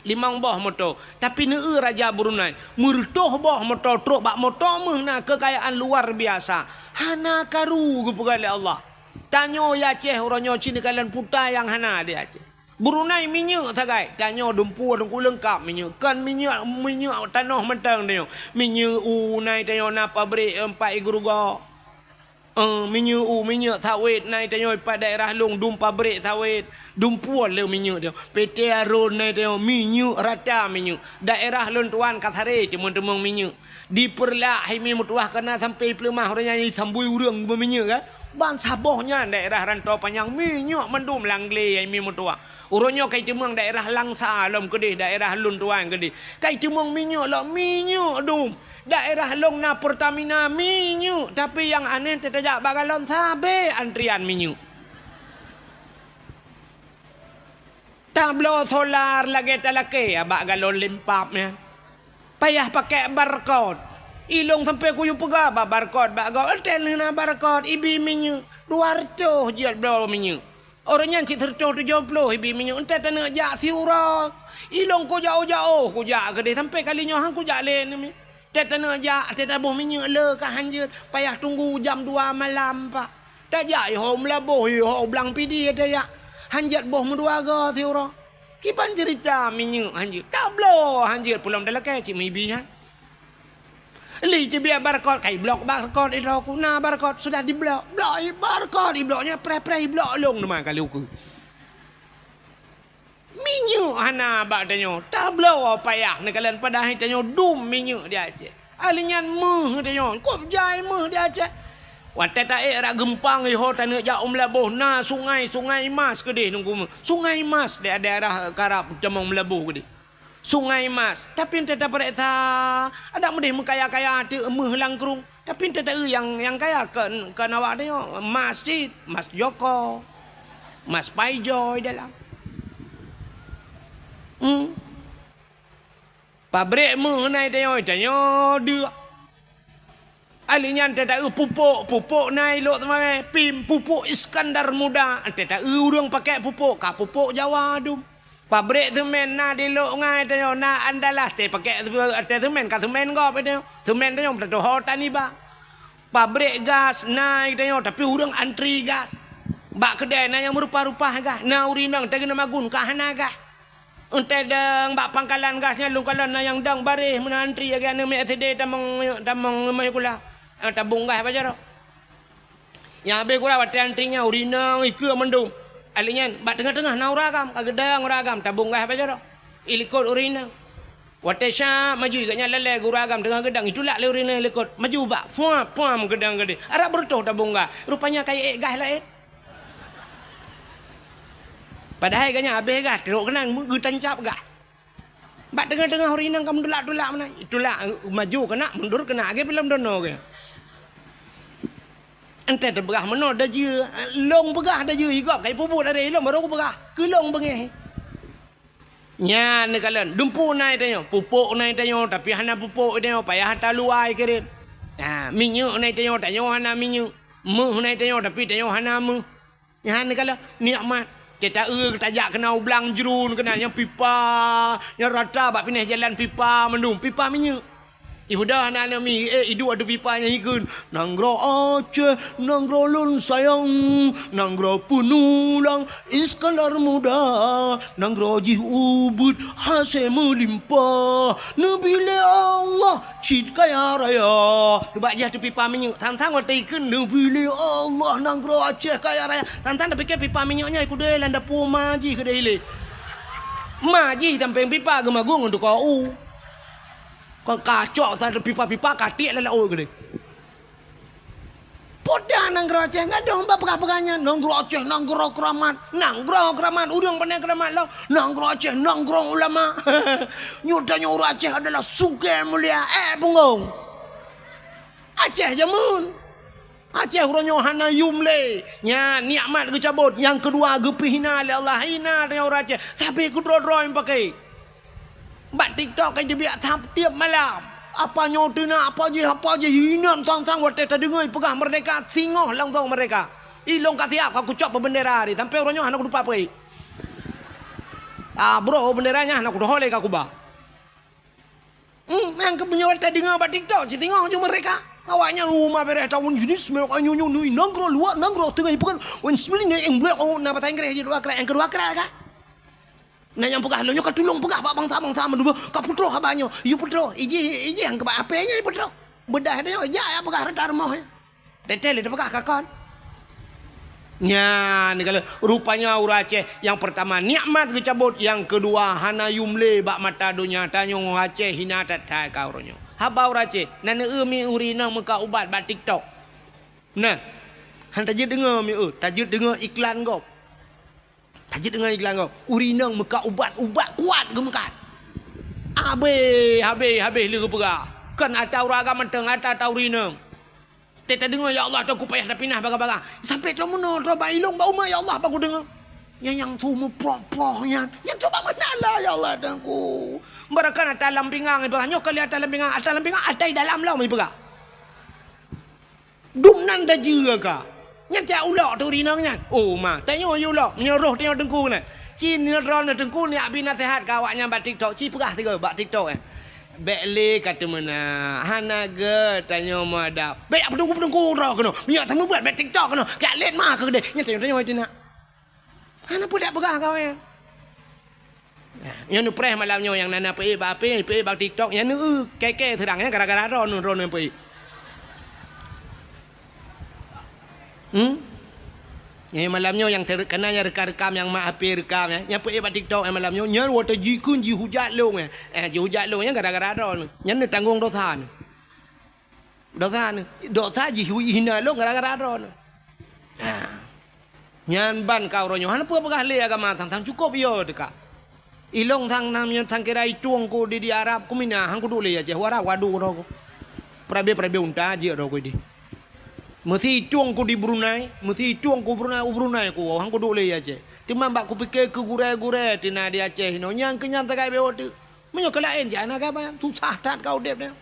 Limong boh moto. Tapi neu-eu Raja Brunei, meureutoh boh moto trok bak moto meuh na keukayaan luar biasa. Hana karu geupeugah lé Allah. Tanyoe ya Aceh uroe nyoe cit neukalon puta nyang hana di Aceh. Brunei minyeuk sagai, tanyoe dumpeue teungku leungkap minyeuk. Kon minyeuk, minyeuk tanoh mantong tanyoe. Minyeuk u nai tanyoe na pabrik empat igu ruga. Eh, minyeuk u, minyeuk sawét nai tanyoe pat daerah lôn dum pabrik sawét, dumpeue le minyeuk tanyoe. P T Arun nai tanyoe, minyeuk rata minyeuk. Daerah lôn tuan ka saré teumong-teumong minyeuk. Di Peureulak hai mi meutuwah kana sampai Peuleumah uroe nyan sambui ureuëng beuminyeuk kan. Ban saboh nyan daerah Rantau Panyang minyeuk mandum langglé hai mi meutuwah. Uroe nyoe kai teumeung daerah Langsa lom keudeh daerah lôn tuan keudeh. Kai teumeung minyeuk lom minyeuk dum. Daerah lôn na Pertamina minyeuk, tapi nyang aneh teutajak bak galon sabe antrian minyeuk. Tabloe solar lagée talakée bak galon limpab nyan. Payah pakai barcode. Ilong sampai kuyue peugah bak barcode bak gob. Entel na barcode ibi minyeuk dua ratus jeuet bloe minyeuk. Uroe nyan cit sireutoh tujoh ploh ibi minyeuk entel taneuk jak siuroe. Ilong kujak-ujak oh kujak keudeh sampai kali nyoe han kujak lé neumi. Teuh taneuk jak, teuh taboh minyeuk le ka hanjeuet, payah tunggu jam dua malam pak. Tajak iho meulaboh iho blang pidi tajak. Hanjeuet boh meudua go siuroe. Kiban ceurita minyeuk hanjeuet. Tabloe hanjeuet pulom talakée cit mibi nyan. Li teubiet barcode kai blok barcode idroe ku na barcode sudah diblok. Blok barcode iblok nyan preh-preh iblok long teuma kali ukeue. Minyeuk hana bak tanyoe, tabloe payah neukalon padahai tanyoe dum minyeuk di Aceh. Ahli nyan meuh tanyoe, kop jai meuh di Aceh. Watée taék rot geumpang iho taneuk jak u Meulaboh na sungai, Sungai Mas keudeh nungku meuh. Sungai Mas di daerah karab tamong Meulaboh keudeh. Sungai Mas, tapi enteuk tapareksa adak meudeh meukaya-kaya teuk meuh langkrueng. Tapi teuteue nyang, nyang kaya kon, kon awak tanyoe, mas cit, mas Joko, mas Paijoy dalam. Hmm. Pabrik meuh nai tanyoe, tanyoe deuek. Ali nyan teuteue pupuk, pupuk nai lok teumawé, pim, pupuk Iskandar Muda, teuteue ureuëng pakai pupuk, ka pupuk Jawa dum. Pabrik semen na di Lok Ngai tanyoe, na Andalas teuh pakai ateueh semen, ka semen gob tanyoe. Semen tanyoe tatuho taniba. Pabrik gas na tanyoe, tapi ureuëng antri gas. Bak keudée na nyang meurupa-rupa gas, na ureuëng inong teuh keuneuk magun ka hana gas. Eunteuk dong bak pangkalan gas nyan lôn kalon na nyang dong baréh meunan antri lagée aneuk miet S D tamong, tamong meuhikula. Tabong gas bak jaroe. Nyang habéh gura watée antri nyan ureuëng inong ikeue mandum. Ali nyan bak teungoh-teungoh na ureuëng agam, ka geudong ureuëng agam tabong gas bak jaroe. Ilikot ureuëng inong. Watée syak maju gobnyan lalée gura agam teungoh geudong itulak lé ureuëng inong ilikot. Maju bak puam-puam geudong keudeh. Arab beureutoh tabong gas. Rupanya ka iék gas laén. Padahai gobnyan habéh gas trok keunan geutancab gas. Bak teungoh-teungoh ureuëng inong ka meutulak-tulak meunan. Itulak maju keunak, mundur keunak, lagée filem dono geuh. Eunteuk teupeugah meunoe dajeue, lôn peugah dajeue, igob ka ipubuet aré ilôn barô kupeugah, keu lôn beungéh. Nyan neukalon, dumpeue nai tanyoe, pupuk nai tanyoe, tapi hana pupuk tanyoe, payah taluwai kirém. Ha, minyeuk nai tanyoe, tanyoe hana minyeuk. Meuh nai tanyoe, tapi tanyoe hana meuh. Nyan neukalon nikmat. Teuteue tajak keunan u blang jruen keunan nyang pipa, nyang rata bak pinéh jalan pipa mandum, pipa minyeuk. Ibuda na aneuk mi, eh, iduek ateueh pipa nyang ikheun, "Nanggroe Aceh, nanggroe lôn sayang, nanggroe peunulang Iskandar Muda, nanggroe jih ubit hasé meulimpah, neubri lé Allah cit kaya raya." Teubak jih ateueh pipa minyeuk, sang-sang watée ikheun, "Neubri lé Allah nanggroe Aceh kaya raya." Sang-sang tapike pipa minyeuk nyan ikudée lam dapu ma jih keudeh ilée. Ma jih sampéng pipa geumagung untuk kau. Kon kacok sa pipa-pipa ka tiek lam laôt keudeh. Peue nanggroe Aceh gadôh bak peugah-peugah nyan, nanggroe Aceh nanggroe keuramat, nanggroe keuramat, ureuëng pane keuramat lom, nanggroe Aceh nanggroe ulama. Nyoe tanyoe ureuëng Aceh adalah sugée mulia, eh punggong. Aceh jameun. Aceh uroe nyoe hana yum lé. Nyan nikmat geucabot, nyang keudua geupeuhina lé Allah. Hina tanyoe ureuëng Aceh. Sabe keudroe-droe nyang pakai. Bak TikTok ka jibiak sab tiep malam. Apa nyoe teunak, apa jih, apa jih, inan sang-sang watée tadeungoe peugah merdeka, singoh langsong merdeka. Ilong ka siap ka kucok peubeundera ri sampai uroe nyoe hana kutupa peue. Ah, bro, bendera nyan hana kudoh lé ka kuba. Hmm, nyang keu meunyoe tadeungoe bak TikTok, cit singoh ju meureka. Awaknyan rumah bereh tahun jenis, nanggroe luwa, nanggroe teungoh ipeugah, wan sibling nyang blok, oh, na bahasa Inggréh jih dua krat, nyang keudua krat ka. Na nyang peugah lôn nyoe ka tulông peugah bak bansa-bansa meudua, ka peutroh haba nyoe, yue peutroh, ijih, ijih nyang keubah apé nyan peutroh. Beudah nyoe, jak ya peugah reuta rumoh nyan. Teuntèe lé teupeugah ka kon. Nyan, kalau rupanya ureueng Aceh nyang peurtama nikmat geucabot, nyang keudua hana yum lé bak mata donya. Tanyoe Aceh hina that-that ka uroe nyoe. Haba ureueng Aceh, na neu-eu mi ureueng inong meuka ubat bak TikTok. Nah, han tajeuet deungoe mi eu, tajeuet deungoe iklan gob. Tajeuet deungon iklan gob, ureueng inong meukat ubat, ubat kuat geumeukat. Habéh, habéh, habéh lé geupeugah. Kon ata ureueng agam mantong, ata, ata ureueng inong. Teuka tadeungoe, "Ya Allah, teuka payah tapinah bagah-bagah." Sampai troh meunoe, troh bak ilong, bak umat, "Ya Allah, bak kudeungoe." Nyan nyang su meuproh-proh nyan. Nyan troh bak meunan lah, "Ya Allah, teuka." Barakan ata lam pingang, ipeugah. Nyoe kali ata lam pingang, ata lam pingang, ata i dalam lom ipeugah. Dum nan dajeue ka. Nyan tiak ulok tu rinong nyan. Oh, ma, tanyoe yue ulok. Meunyoe roh tanyoe teungku nyan. Ci nyoe droeneuh teungku nyak bi naseuhat keu awaknyan bak TikTok. Ci peugah sigoe bak TikTok, eh. Bèk lé ka teumeunak. Hana gèt tanyoe meuadab. Bèk peudungku-peudungku droe keunoe. Meunyoe sameubuet bèk TikTok keunoe. Kajak lét ma keu keudéh. Nyan tanyoe-tanyoe teunak. Hana peue dak peugah kawan. Nyoe neupreh malam nyoe nyang na, na peuék bak apé, peuék bak TikTok, nyan neu-eu kèe-kèe seurang nyan gara-gara droeneuh, droeneuh peuék. Hmm? Nyan malam nyoe nyang ter-, kana nyang rekam-rekam nyang mak apé rekam nyan, nyang peuék bak TikTok nyan malam nyoe, nyan watèe jikheun jihujat lôn nyan. Eh, jihujat lôn nyan gara-gara droeneuh. Nyan neutanggong dosa neuh. Dosa neuh, dosa jih hina lôn gara-gara droeneuh. Ha. Nyan ban ka uroe nyoe hana peue peugah lé agama sang-sang cukôp yo teuka. Ilong sang nam nyan sang kira itueng ku di, di Arab ku mina han kuduek lé Aceh, u Arab wadu droe ku. Perabe-perabe unta jeuet droe ku di. Meusi itueng ku di Brunei, meusi itueng ku Brunei, u Brunei ku han kuduek lé Aceh. Teuma bak kupike keu gurèe-gurèe teuh na di Aceh inoe nyang keu nyan sagai bewok teuk. Meunyoe keu laén jih hana gaba, susah that ka udép nyan.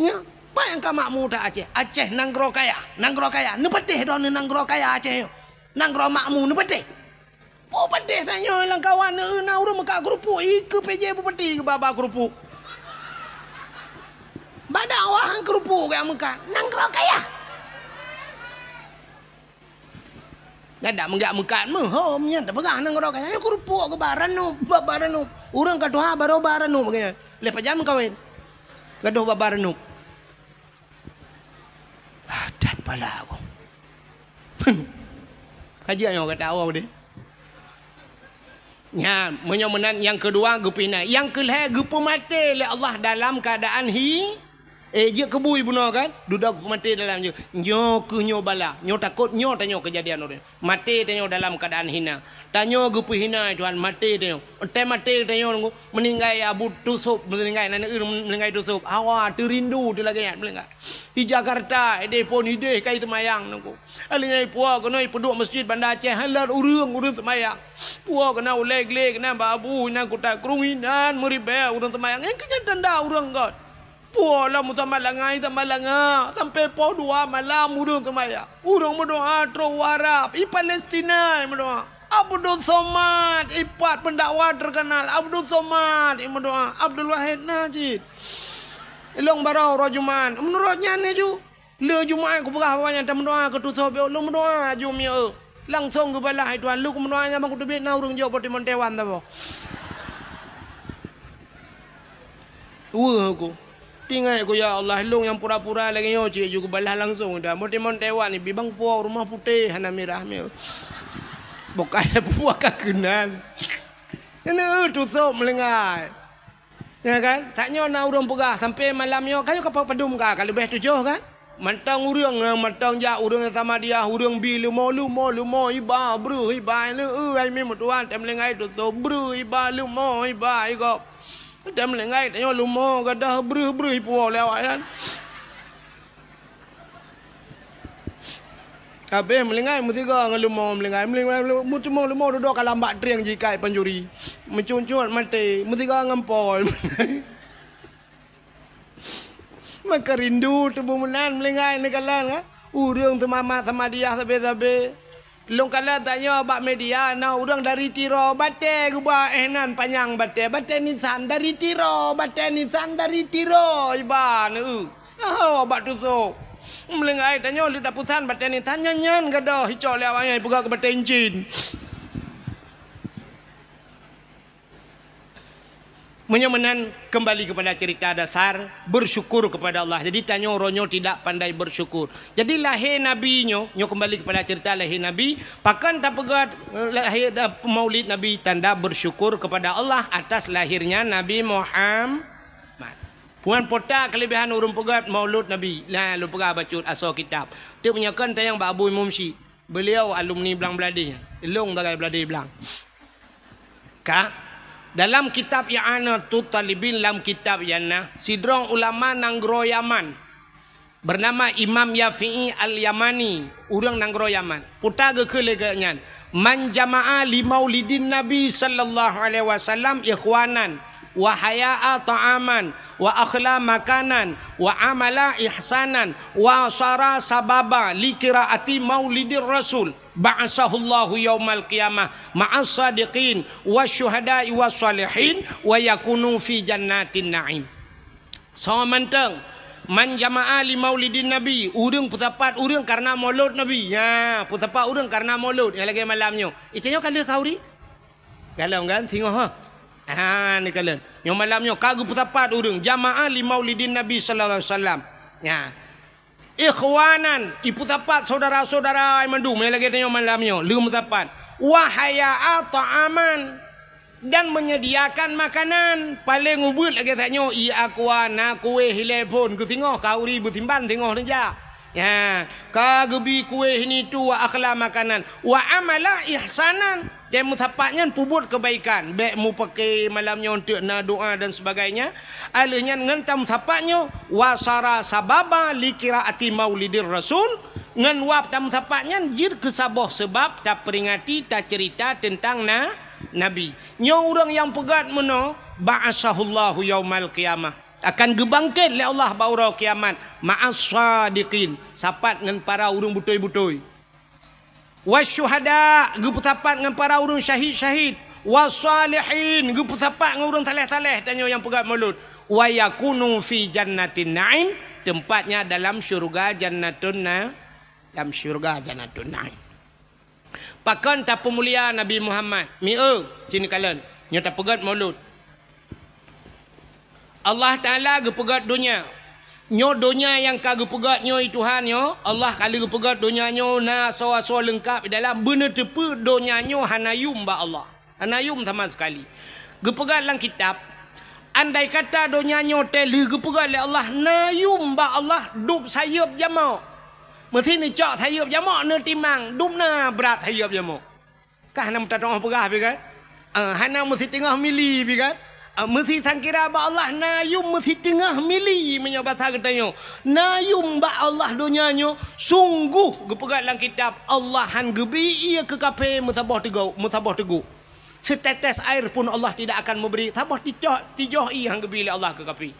Nyoe, peue nyang ka makmu that Aceh? Aceh nanggroe kaya, nanggroe kaya. Neupatéh droeneuh nanggroe kaya Aceh nyoe. Nanggroe makmu neupatéh. Peue patéh tanyoe lam kawan neu-eu na ureueng meukat keurupuk, ikeue P J bupati geuba-ba keurupuk. Bak dakwah keurupuk geuh meukat. Nanggroe kaya. Nyan dak meugak meukat meuhom nyan tapeugah nanggroe kaya. Nyoe keurupuk geuba ranup, ba-ba ranup. Ureueng ka tuha barô ba ranup geuh nyan. Lheueh pajan meukawen. Gadoh ba-ba ranup. Ah, that pala aku. Ka jeuet nyoe gata awak deh. Nyan, meunyoe meunan nyang keudua geupinah. Nyang keulhèe geupeumaté lé Allah dalam keuadaan hi, Eh, jeuet keu bui bunoe kan? Dudoe maté dalam jeuet. Nyoe keuh nyoe bala. Nyoe takot nyoe tanyoe keujadian uroe nyoe. Maté tanyoe dalam keuadaan hina. Tanyoe geupeuhina Tuhan, maté tanyoe. Watèe maté tanyoe nunggu, meuninggai Abu Tusub, meuninggai nan, eh, meuninggai Tusub. Hawa teurindu teu lagèe nyan meuninggai. Di Jakarta, ideh phôn ideh kai seumayang nunggu. Alèh nyan ipuwoe keunoe ipeuduek meuseujid Banda Aceh, han lôn ureueng, ureueng seumayang. Puwoe keunoe ulèe glé keunoe bak abu inan kuta krueng inan meuribèe ureueng seumayang. Nyang keu nyan tanda ureueng göt. Puwoe lom meusamat langai, samat langa, sampoe poh dua malam ureueng seumayang. Ureueng meudoa trok u Arab, i Palestina meudoa. Abdul Somad, ipat pendakwah terkenal. Abdul Somad, meudoa. Abdul Wahid na cit. Ilong barô uroe Jumat. Meunurot nyan laju. Lheueh Jumat kupeugah awaknyan tameudoa keu Tusub, lôn meudoa aju mieu. Langsong geubalah Tuhan, lôn meudoa nyan ban kuteubiet na ureueng jok bak timon Taiwan saboh. Weueh ku. Teuingat ku, "Ya Allah, lôn nyang pura-pura lagèe nyoe cit ju geubalah langsong dah. Bak timon Taiwan ibi bang puwoe rumoh putéh hana mirah mieu." Bukai puwoe ka keunan. Nyan Tusub meulinggai. Ya kan? Tanyoe na ureueng peugah sampoe malam nyoe, ka nyoe ka padum ka, ka leubeh tujoh kan? Mantong ureueng, mantong jak ureueng Samadiyah, ureueng bi leumo, leumo, leumo, iba, breuh, iba, leu, ai mi meutuah, tém linggai tutoe, breuh, iba, leumo, iba, igop. Tém linggai tanyoe leumo, gadoh, breuh, breuh, ipuwoe lé awaknyan. Habéh meulinggai meusigoe ngon leumo meulinggai, meulinggai, meulinggai, meuteumé leumo dudoe ka lam bak trieng jikai pancuri. Meucuncut maté, meusigoe ngon pol. Maka rindu teubeuh meunan meulinggai neukalon ka. Ureueng seumamat Samadiyah sabe-sabe. Lôn kalon tanyoe bak media, na ureuëng dari Tiro, batée geuba éh nan panyang batée, batée nisan dari Tiro, batée nisan dari Tiro, iban, eu. Oh, bak tusoe. Meulinggai tanyoe leuet tapusan batée nisan nyan, nyan gadôh icok lé awaknyan peugah keu batée incin. Meunyoe meunan, kembali kepada cerita dasar, bersyukur kepada Allah. Jadi, tanyoe uroe nyoe tidak pandai bersyukur. Jadi, lahé Nabi nyoe, nyoe kembali kepada cerita lahé Nabi, pakon tapeugét, eh, lahé, eh, maulid Nabi, tanda bersyukur kepada Allah atas lahirnya Nabi Muhammad. Puan pota kelebihan ureuëng peugét maulud Nabi. Nah, lôn peugah bacut asoe kitab. Teuk meunyoe kon tanyong bak Abu Imum Syik. Beliau alumni Blang Bladeh. Lôn sagai Bladeh Blang. Ka, dalam kitab I'anatut Talibin, lam kitab nyan na, sidroe ulama nanggroe Yaman, bernama Imam Yafi'i Al-Yamani, ureuëng nanggroe Yaman. Peugah geukheun lé geuh nyan, "Man jama'a li maulidin Nabi sallallahu alaihi wasallam ikhwanan, wa haya'a ta'aman, wa akhla makanan, wa amala ihsanan, wa sara sababa li qiraati maulidir Rasul, ba'asahullahu yaumal qiyamah ma'as sadiqin, wasyuhada'i wassalihin, wa yakunu fi jannatin na'im." Soe mantong, "Man jama'a li maulidin Nabi," ureuëng peusapat ureuëng karena maulud Nabi. Ya, peusapat ureuëng karena maulud. Nyang lagée malam nyoe. Itu nyoe ka lheueh khauri? Galom kan? Singoh ha. Ha, ni kalon. Nyoe malam nyoe ka geupeusapat ureuëng jama'a li maulidin Nabi sallallahu alaihi wasallam. Ya. Ikhwanan, ipeusapat saudara-saudara mandum, nyang lagée tanyoe malam nyoe, leuem sapat. Wa haya'a ta'aman, dan menyediakan makanan. Paleng ubeuet lagée tanyoe, i akwa na kueh ilée phon, keu singoh khauri beusimban singoh neujak. Ya, ka geubi kueh ini tu wa akhla makanan. Wa amala ihsanan. Dan meusapat nyan peubuet keubaikan, bék mupake malam nyoe eunteuk na doa dan sebagainya. Aleuh nyan ngon tameusapat nyoe, wasara sababa li qiraati maulidir rasul, ngon wab tameusapat nyan jeuet keu saboh seubab taperingati, taceurita teuntang na, Nabi. Nyoe ureuëng nyang peugét meunoe, ba'asahullahu yaumal qiyamah, akan geubangket lé Allah bak uroe kiamat, ma'as sadiqin, sapat ngon para ureuëng beutôi-beutôi. Wasyuhada, geupeusapat ngon para ureuëng syahid-syahid. Wasalihin, geupeusapat ngon ureuëng saleh-saleh, tanyoe nyang peugét maulud. Wa yakunu fi jannatin na'im, tempatnya dalam syurga Jannatun Na-, dalam syurga Jannatun Na'im. Pakon tapeumulia Nabi Muhammad? Mieu, sini kalon. Nyoe tapeugét maulud. Allah Taala geupeugét donya. Nyoe donya nyang ka geupeugét nyoe, Tuhan nyoe, Allah ka lheueh geupeugét donya nyoe na asoe-asoe leungkap di dalam, beuneuteupeu donya nyoe hana yum bak Allah. Hana yum sama sekali. Geupeugét lam kitab, andai kata donya nyoe teuh lheueh geupeugét lé Allah, na yum bak Allah dub sayeuep jamok. Meusi neucok sayeuep jamok neutimang, dub na brat sayeuep jamok. Kah na meutatong peugah pi kan? Ah, hana meusitingoh mili pi kan? Ah, meusi sangkira bak Allah na yum meusitingoh mili meunyoe basa geutanyoe. Na yum bak Allah donya nyoe, sungguh geupeugah lam kitab, Allah han geubi ié keu kafé meusaboh teugok, meusaboh teugok. Setetes air pun Allah tidak akan memberi, saboh tijoh, tijoh ié han geubi lé Allah keu kafé.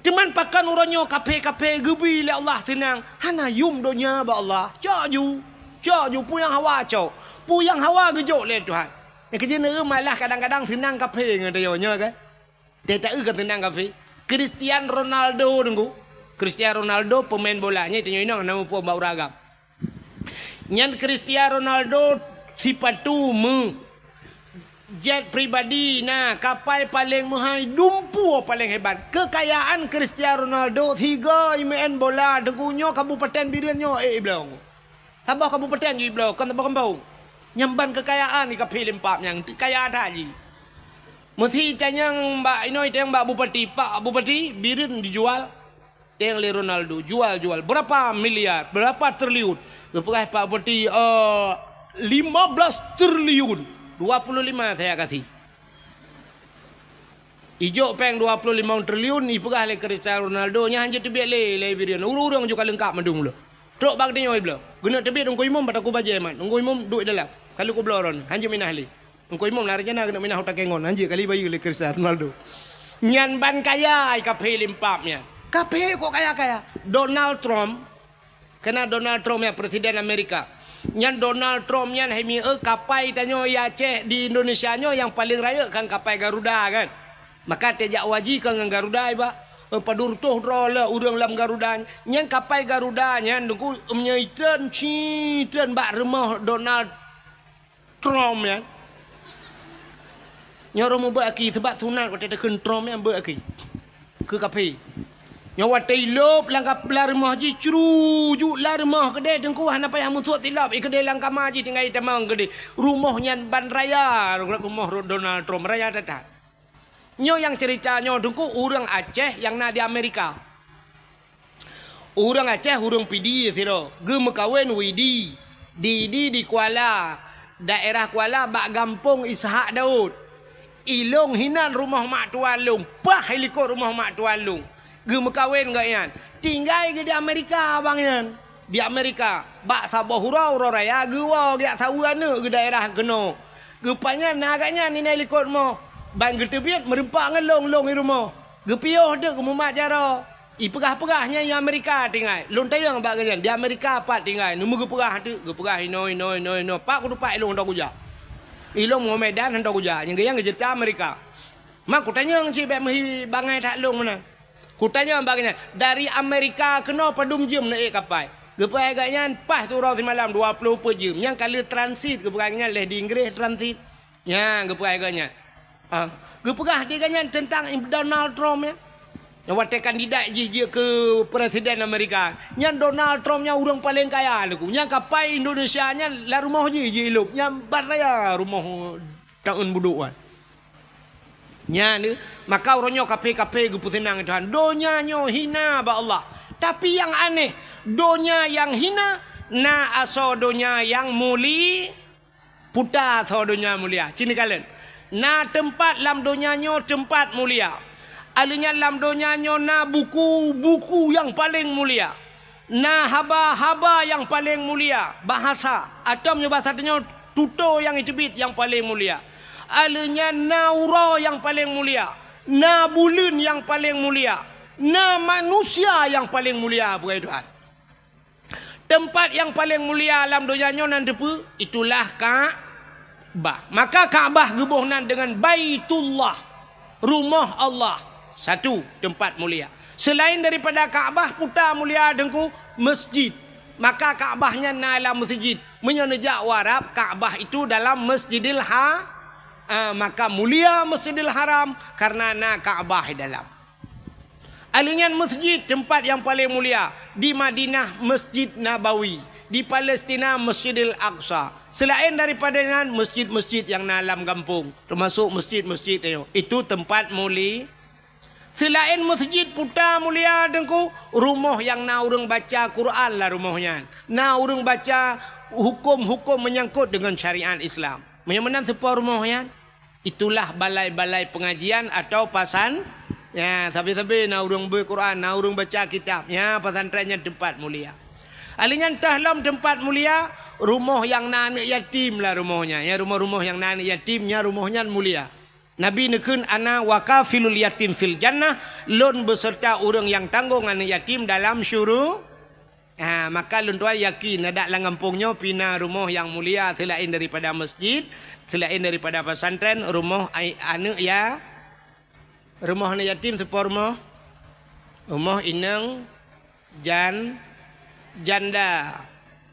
Teuma pakon uroe nyoe kafé-kafé geubi lé Allah seunang, hana yum donya bak Allah. Cok ju, cok ju, peue nyang hawa cok. Peue nyang hawa geujok lé Tuhan. Nyang keujeuet neueu malah kadang-kadang seunang kafé ngon tanyoe nyoe kan. Teuh taeu kan seunang kafé. Cristiano Ronaldo deungoe. Cristiano Ronaldo pemain bola, nyan tanyoe inong na muphom bak ureueng agam. Nyan Cristiano Ronaldo sipatu meu, jet pribadi na, kapai paleng meuhai, dumpeue paleng hebat. Keukayaan Cristiano Ronaldo sigoe imeu'en bola deungoe nyoe kabupaten Bireuen nyoe, eh, ibloe. Saboh kabupaten ju ibloe, kon saboh gampông. Nyan ban keukayaan di kafé lempap nyang kaya that jih. Meusi tanyong bak inoe, tanyong bak bupati, "Pak Bupati, Bireuen dijual." Teng lé Ronaldo, jual-jual. Berapa miliar? Berapa triliun? Geupeugah Pak Bupati, eh, lima belas triliun. Dua puluh lima saya kasih. Ijok péng dua puluh lima triliun, ipeugah lé Cristiano Ronaldo, nyan hanjeuet teubiet lé, lé Bireuen. Ureueng-ureueng ju ka leungkap mandum lom. Trok bak geutanyoe ibloe. Geuneuk teubiet Teungku Imum bak takue bajée mat. Teungku Imum duek dalam. Ka lheueh kubloe droeneuh. Hanjeuet minah lé. Teungku Imum na rencana keuneuk minah u Takengon, hanjeuet kali bayeue lé Cristiano Ronaldo. Nyan ban kaya i kafé lempap nyan. Kafé kok kaya-kaya. Donald Trump, kena Donald Trump nyan, Presiden Amerika. Nyan Donald Trump nyan hai mieu kapai tanyoe di Aceh, di Indonesia nyoe nyang paleng rayeuk kan kapai Garuda kan. Maka teuh jak haji kan ngon Garuda iba. Eh, padum reutôh droe le ureuëng lam Garuda. Nyan kapai Garuda nyan Teungku meunyoe itreun, ci treun bak rumoh Donald Trump nyan. Nyoe ureuëng mubuet aki, sabab sunat watée takheun Trump nyan buet aki. Keu kaphé. Nyoe watée ilop lam kap-, lam rumoh jih, cru, ju lam rumoh keudeh Teungku, hana payah musuek silop, i keudeh lam kama jih tinggai tamong keudeh. Rumoh nyan ban raya, rumoh Donald Trump, raya that-that. Nyoe nyang cerita nyoe Teungku, ureuëng Aceh nyang na di Amerika. Ureuëng Aceh, ureuëng Pidie sidroe, geumeukawen Widi, di, di, di Kuala, daerah Kuala bak gampông Ishak Daud. Ilong hinan rumoh mak tuan lôn, paih likot rumoh mak tuan lôn. Geumeukawen gobnyan. Tinggai geuh di Amerika abang nyan. Di Amerika, bak saboh uroe, uroe raya geuwoe geujak saweue aneuëk geuh daerah keunoe. Geupaih nyan na gobnyan inan likot rumoh. Ban geuteubiet meureumpok ngon lôn, lôn i rumoh. Geupiôh teuk geumumat jaroe. Ipeugah-peugah nyan i Amerika tinggai. Lôn tanyong bak gobnyan, di Amerika pat tinggai. Neumeu geupeugah teuk, geupeugah inoe, inoe, inoe, inoe. Pat kutupat ilong hana kujak. Ilong Muhammadan hana kujak. Nyang geuyan geuceurita Amerika. Ma kutanyong cit bék meuhi bangai that lôn meunan. Kutanyong bak gobnyan, dari Amerika keunoe padum jeuem neuék kapai? Geupeugah gobnyan paih siuroe simalam dua ploh peuet jeuem. Nyang ka lheueh transit geupeugah gobnyan lheueh di Inggréh transit. Nyan geupeugah gobnyan. Ah, geupeugah di gobnyan teuntang Donald Trump nyan. Nyang watée kandidat jih jeuet keu presiden Amerika. Nyan Donald Trump nyan ureuëng paleng kaya Teungku. Nyan kapai Indonesia nyan lam rumoh jih jilop. Nyan ban raya rumoh taun budok nyan. Nyan, maka uroe nyoe kaphé-kaphé geupeuseunang Tuhan. Donya nyoe hina bak Allah. Tapi nyang aneh, donya nyang hina na asoe donya nyang muli-, puta asoe donya mulia. Ci neukalon. Na teumpat lam donya nyoe teumpat mulia. Alheuh nyan lam donya nyoe na buku-buku nyang paleng mulia. Na haba-haba nyang paleng mulia, bahasa, atau meunyoe bahasa tanyoe tutoe nyang iteubiet nyang paleng mulia. Alheuh nyan na uroe nyang paleng mulia, na buleuen nyang paleng mulia, na manusia nyang paleng mulia, peugah Tuhan. Teumpat nyang paleng mulia lam donya nyoe nan teupeue? Itulah Ka-, Ka'bah. Maka Ka'bah geuboh nan deungon Baitullah, rumoh Allah. Satu, teumpat mulia. Selain daripada Ka'bah, puta mulia Teungku, masjid. Maka Ka'bah nyan na lam masjid. Meunyoe neujak u Arab, Ka'bah itu dalam Masjidil Ha-, ah, maka mulia Masjidil Haram karena na Ka'bah di dalam. Alheuh nyan masjid teumpat nyang paleng mulia, di Madinah Masjid Nabawi, di Palestina Masjidil Aqsa. Selaén daripada nyan masjid-masjid nyang na lam gampông, teumasok masjid-masjid nyoe, itu teumpat muli-, selaén masjid puta mulia Teungku, rumoh nyang na ureuëng baca Quran lam rumoh nyan, na ureuëng baca huköm-huköm meunyangkot deungon syariat Islam. Meunyoe meunan soe po rumoh nyan? Itulah balai-balai pengajian atau pasan-, ya, sabe-sabe na ureuëng beuet Quran, na ureuëng baca kitab. Ya, pesantren nyan teumpat mulia. Alheuh nyan teuh lom teumpat mulia, rumoh nyang na aneuëk yatim lam rumoh nyan. Ya, rumoh-rumoh nyang na aneuëk yatim, nyan rumoh nyan mulia. Nabi neukheun, "Ana wa kafilul yatim fil jannah," lôn beuseurta ureuëng nyang tanggong aneuëk yatim dalam syuru-, Ha, maka lôn tuan yakin, adak lam gampông nyoe pih na rumoh nyang mulia seulaén daripada masjid, seulaén daripada pesantren, rumoh ai-, aneuëk ya-, rumoh aneuëk yatim soe po rumoh? Rumoh inong jan-, janda.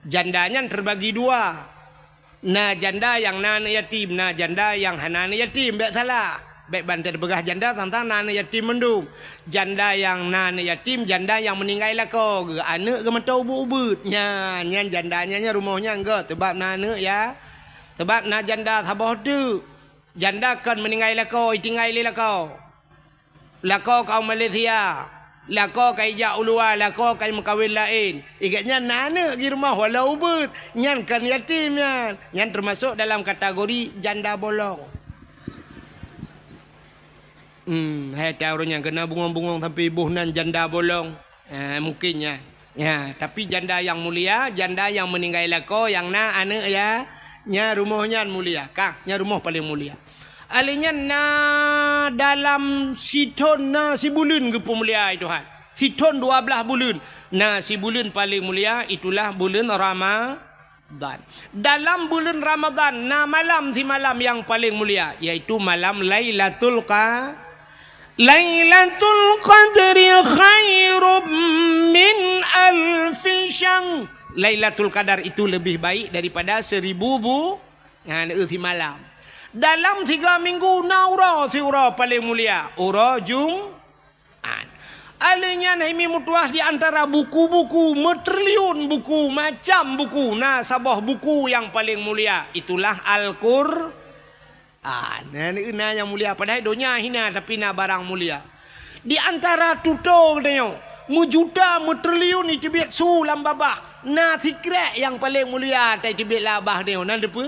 Janda nyan teubagi dua. Na janda nyang na aneuëk yatim, na janda nyang hana aneuëk yatim, bék salah. Bék ban tapeugah janda sang-sang na aneuëk yatim mandum. Janda nyang na aneuëk yatim, janda nyang meuninggai lakoe geuh, aneuëk geuh mantong ubeuet-ubeuet. Nyan, nyan janda nyan, nyan rumoh nyan geuh, sabab na aneuëk ya. Sabab na janda saboh teuk. Janda kon meuninggai lakoe, itinggai lé lakoe. Lakoe ka u Malaysia, lakoe ka ijak u luwa, lakoe ka imeukawen laén. Igak nyan na aneuëk di rumoh walau ubeuet, nyan kon yatim nyan. Nyan teumasok dalam kategori janda bolong. Hmm, hai ta ureuëng nyang keuneuk bungong-bungong sampoe boh nan janda bolong. Eh, mungkin nyan. Ya, tapi janda nyang mulia, janda nyang meuninggai lakoe, nyang na aneuëk ya, nyan rumoh nyan mulia. Kah, nyan rumoh paleng mulia. Alheuh nyan na dalam sithon na sibuleuen geupeumulia, hai Tuhan. Sithon dua blaih buleuen. Na sibuleuen paleng mulia, itulah buleuen Rama-, Ramadan. Dalam buleuen Ramadan na malam simalam nyang paleng mulia, yaitu malam Lailatul Qa-, Lailatul Qadri khairum min alfi syahr. Lailatul Qadar itu lebih baik daripada seribu bu-, nyan, eh, simalam. Dalam tiga minggu na uroe siuroe paleng mulia, uroe Jum-, An. Alèh nyan hai mi meutuah di antara buku-buku, meutriliun buku, macam buku, na saboh buku nyang paleng mulia, itulah Al-Qur'an. Na, na nyang mulia, padahai donya hina, tapi na barang mulia. Di antara tutoe geutanyoe, meujuta, meutriliun iteubiet su lam babah, na sikrek nyang paleng mulia, tai teubiet lam babah geutanyoe, na dipeue?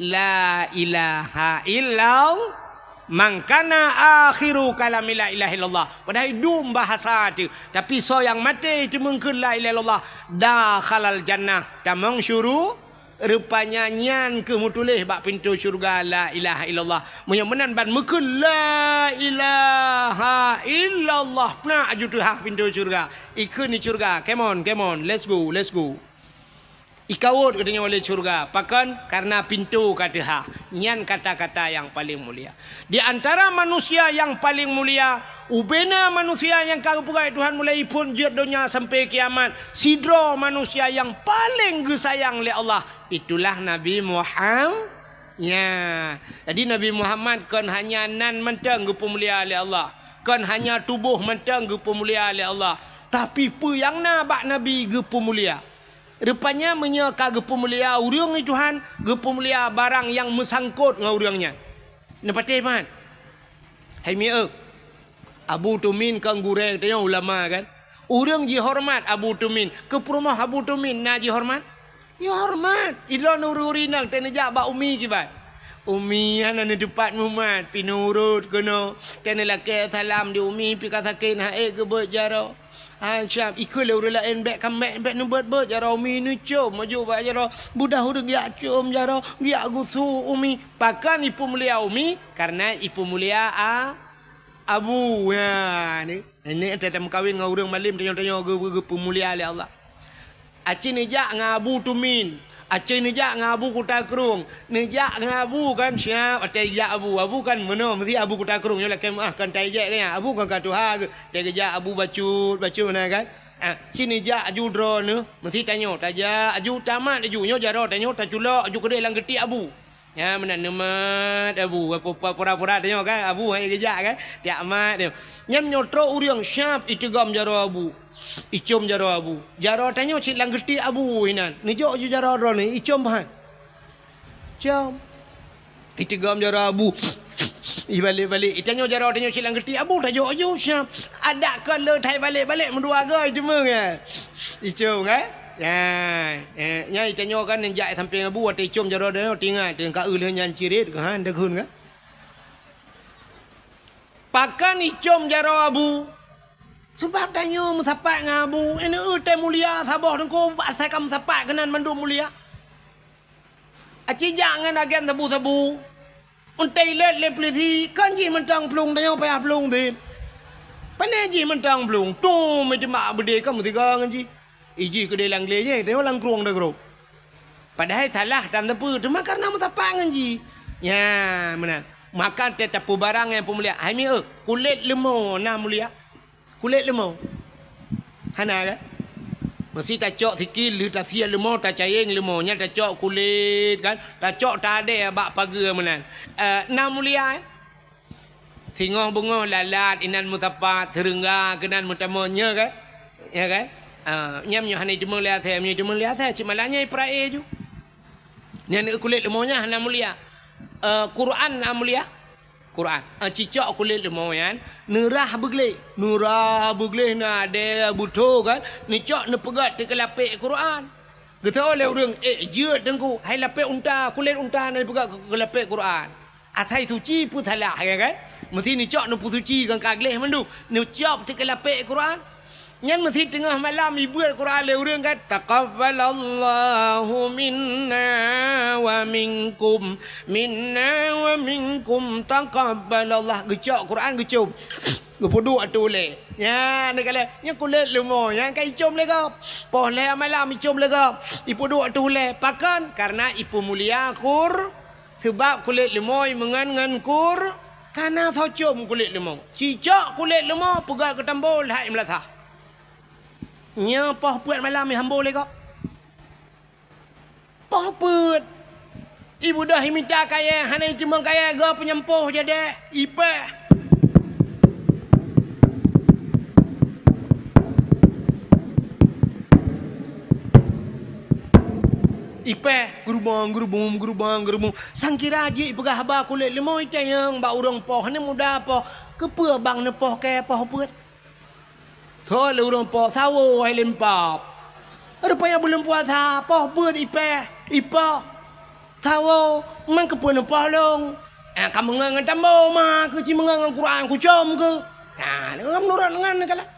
La ilaha illallah. Man kana akhiru kalami la ilaha illallah. Padahai dum bahasa tu. Tapi soe nyang maté teumeung kheun la ilaha illallah, dakhalal jannah, tamong syuru-, rupanya nyan keuh meutuléh bak pintoe syeuruga la ilaha illallah. Meunyoe meunan ban meukheun la ilaha illallah, peunak aju teuhah pintoe syeuruga. Ikheun di syeuruga, "Come on, come on, let's go, let's go." Ikawot geutanyoe lé syeuruga. Pakon? Kareuna pintoe ka teuhah. Nyan kata-kata nyang paleng mulia. Di antara manusia nyang paleng mulia, ubena manusia nyang ka geupeugah Tuhan mulai phon jeuet donya sampai kiamat, sidroe manusia nyang paleng geusayang lé Allah, itulah Nabi Muham-, nya. Jadi Nabi Muhammad kon hanya nan mantong geupeumulia lé Allah, kon hanya tuboh mantong geupeumulia lé Allah, tapi peue nyang na bak Nabi geupeumulia. Rupanya meunyoe ka geupeumulia ureuëng di Tuhan, geupeumulia barang nyang meusangkot ngon ureuëng nyan. Neupatéh man? Hai mieu, Abu Tumin kan gurée tanyoe ulama kan? Ureuëng jihoreumat Abu Tumin, keu peurumoh Abu Tumin na jihoreumat? Jihoreumat. Ilôn ureuëng-ureuëng inong teuneujak bak umi kiban. Umi hana neuteupat mumat, pi neurot keunoe. Teuneulakée salam di umi, pi ka sakét hana ék geubeuet jaroe. Hai siab, ikheun lé ureuëng laén, bék ka, bék, bék neubeuet-beuet jaroe umi, neucom aju bak jaroe. Beudah ureuëng geujak com jaroe, geujak geusu umi. Pakon ipeumulia umi? Kareuna ipeumulia a-, abu. Nya, ni. Nenek teuh meukawen ngon ureuëng malem tanyoe-tanyoe geu-, geu-, geupeumulia lé Allah. Aci neujak ngon Abu Tumin, aci neujak ngon Abu Kuta Krueng, neujak ngon Abu kan siab, watée jak Abu, Abu kan meunoe meusi Abu Kuta Krueng nyoe lakée meuáh kan tai jek kan, Abu kan ka tuha geuh, watée geujak Abu bacut, bacut meunan kan. Ah, ci neujak aju droeneuh, meusi tanyoe, tajak aju tamat aju, nyoe jaroe tanyoe taculok aju keudeh lam geuti Abu. Nyan meunan neumat Abu, pura-pura tanyoe kan, Abu hai geujak kan, tiak mat tanyoe. Nyan nyoe trok ureuëng siab iteugom jaroe Abu, icom jaroe Abu. Jaroe tanyoe cit lam geuti Abu inan. Neujok ju jaroe droeneuh, icom bah. Com. Iteugom jaroe Abu. Ibalek-balek, itanyoe jaroe tanyoe cit lam geuti Abu, tajok ju siab. Adak kon le thai balek-balek meudua goe iteumeueng, eh. Icom kan? Ya, eh, nyan itanyoe kan neujak sampéng Abu, watée icom jaroe droeneuh, teuingat, teuingat ka eu lheueh nyan cirit, kan, deughun kan? Pakon icom jaroe Abu? Sabab tanyoe meusapat ngon Abu, ineuk teuh mulia saboh teungku, asai ka meusapat keunan mandum mulia. Aci jak ngon agen sabu-sabu. Untée ilét lé peulisi, kon jih mantong plueng, tanyoe payah plueng sit. Pane jih mantong plueng, tum, iteumak beudé kon meusigoe ngon jih. Ijih keudeh lam glé jih, tanyoe lam krueng deuh grob. Padahai salah tam teupeu, teuma kareuna meusapat ngon jih. Nya, meunan. Maka teuh tapeubarang nyang peumulia. Hai mieu, kulét leumo na mulia? Kulét leumo? Hana kan? Meusi tacok sikil, lheueh tasie leumo, tacayeng leumo, nyan tacok kulét kan, tacok tadé bak pageue meunan. Eh, na mulia, eh? Singoh beungoh lalat inan meusapat, seureungga keunan meutamong, nya kan? Nya kan? Ah, nyan meunyoe hana jiteumeung lé asèe, meunyoe jiteumeung lé asèe, cit malah nyan ipeurae ju. Nyan kulét leumo nyan hana mulia. Eh, Quran na mulia? Quran. Eh, cicok kulét leumo nyan, neurah beugleh. Neurah beugleh na adèe beutho kan, neucok neupeugöt teukeulapék Quran. Geutho lé ureueng, "Eh, jeuet Teungku, hai lapék unta, kulét unta na ipeugöt keu, keu lapék Quran." Asai suci peue salah, ya kan? Meusti neucok neupeusuci ngon ka gleh mandum, neucok teukeulapék Quran. Nyan meusti teungoh malam ibeuet Quran lé ureueng kan, "Taqabbalallahu minna wa minkum, minna wa minkum, taqabbalallah." Geucok Quran geucom. Geupeuduek ateueh ulèe. Nyan, neukalon, nyan kulét leumo, nyan ka icôm lé gob. Poh lhèe malam icôm lé gob. Ipeuduek ateueh ulèe. Pakon? Kareuna ipeumulia Qur-, sabab kulét leumo imeungon ngon Qur-, ka na soe com kulét leumo. Cicok kulét leumo, peugöt keu tambo, lhai meulasah. Nyoe poh peuet malam ihambo lé gob. Poh peuet. Ibeudôh imita kayèe, hana iteumèe kayèe, goe peunyampoh jadèe, ipèh. Ipèh, geurubong, geurubong, geurubong, geurubong. Sangkira jih ipeugah haba kulét leumo itanyong bak ureueng poh, hana muda poh. Keupeue bang neupoh kayèe poh peuet? Thôn lé ureueng po sawo hai lempap. Rupanya buleuen puasa, poh beuet ipèh, ipoh. Sawo, man keupeue neupoh lôn? Eh, ka meungon ngon tambo ma, keu ci meungon ngon Quran, kucom keu. Nah, meunurot ngon neukalon.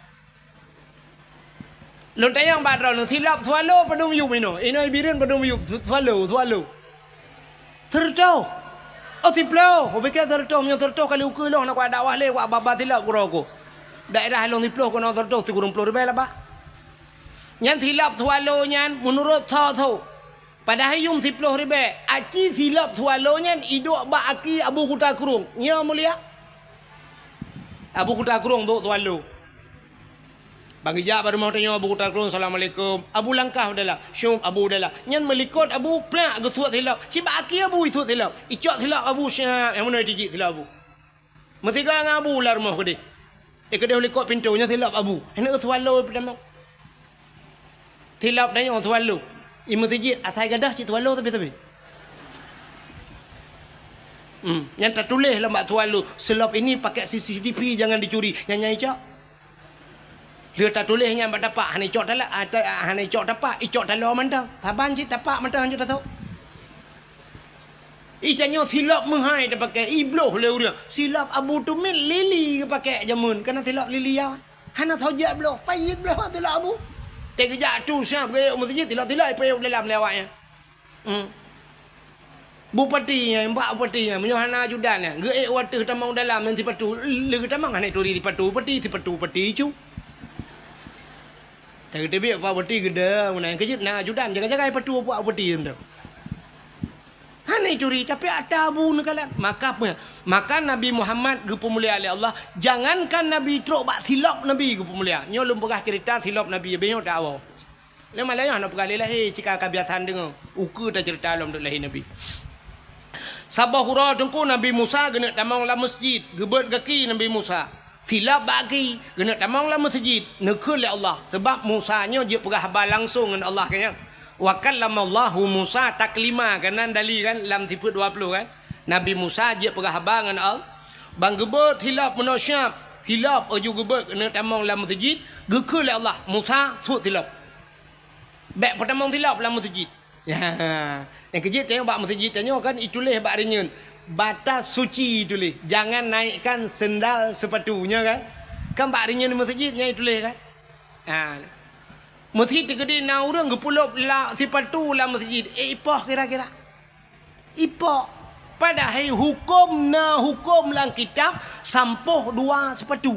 Lôn tanyong bak droeneuh, silop swallow padum yup inoe? Inoe Bireuen padum yup, swallow, swallow. Sireutôh. Oh, siplôh. Oh, pike sireutôh. Meunyoe sireutôh kali ukeue lôn, na kuat dakwah lé, kuat babah silop keudroe ku. Daerah lôn siplôh keunoe sireutôh sikureueng plôh ribèe laba. Nyan silop swallow nyan meunurot tho-tho. Padahai yuem siplôh ribèe. Aci silop swallow nyan iduek bak aki Abu Kuta Krueng. Nyo mulia. Abu Kuta Krueng duek swallow. Ban geujak bak rumoh tanyoe Abu Kuta Krueng, "Assalamualaikum." Abu langkah u dalam. "Syup, Abu," u dalam. Nyan meulikot Abu, plak geusuet silop. Sibak aki Abu isuet silop. Icok silop Abu, syap, nyang meunoe tijik silop Abu. Meusigoe ngon Abu lam rumoh keudeh. Eh, keudeh u likot pintoe, nyoe silop Abu. Hana swallow peutamong. Silop tanyoe swallow. I meuseujid, asai gadôh cit swallow tapi-tapi. Hmm, nyang tatuléh lam bak swallow, "Silop ini pakai C C T V, jangan dicuri." Nyan, nyan icok. Lheueh tatuléh nyan bak tapak, hana icok tala-, ah, ta-, ah, hana icok tapak, icok taloe mantong. Saban cit tapak mantong hanjeuet tasôk. Ih, tanyoe silop meuhai tapakèe, ibloh lé ureueng. Silop Abu Tumit lili geupakèe jameun, kana silop lili ya. Hana soe jak bloh, payet bloh silop Abu. Teugeujak tu siap geuék u meuseujid, silop-silop ipayet u dalam lé awaknyan. Hmm. Bupati nyan, bak bupati nyan, meunyoe hana ajudan nyan, geuék u ateueh tamong dalam ngon sipatu, lé geutamong hana turi sipatu bupati, sipatu bupati cu. Teubiet bak bupati geude, meunan keujeuet na ajudan, jaga-jaga sipatu bak bupati tu. Hana turi, tapi ata Abu neukalon. Maka pe-, maka Nabi Muhammad geupeumulia lé Allah, jangankan Nabi trok bak silop Nabi geupeumulia. Nyoe lôn peugah ceurita silop Nabi, beuh nyoe tawoe. Lé malam nyoe hana peugah lé lahé, cit ka kabiasaan deungoe. Ukeue taceurita lom duek lahé Nabi. Saboh uroe teungku Nabi Musa geuneuk tamong lam meuseujid, geubeuet gaki Nabi Musa. Silop bak gaki, geuneuk tamong lam meuseujid, neukheun lé Allah. Sabab Musa nyoe jeuet peugah haba langsong ngon Allah, kan nyan. "Wa kallamallahu Musa taklima," kan nan dali kan lam sifeuet dua ploh kan. Nabi Musa jeuet peugah haba ngon Allah. Ban geubeuet silop meunoe siap, silop laju geubeuet geuneuk tamong lam meuseujid, geukheun lé Allah, "Musa, suet silop." Bèk peutamong silop lam meuseujid. Ya, nyang keujeuet tanyoe bak meuseujid tanyoe kan ituléh bak rinyeun, "Batas suci" ituléh, "Jangan naikkan sendal sepatu," nyoe kan? Kan bak rinyeun meuseujid nyan ituléh kan? Ha. Meuseujid teukeudi na ureueng geupeulop la-, sipatu lam meuseujid, eh, ipoh kira-kira. Ipoh. Padahai huköm na huköm lam kitab sampoh dua sipatu.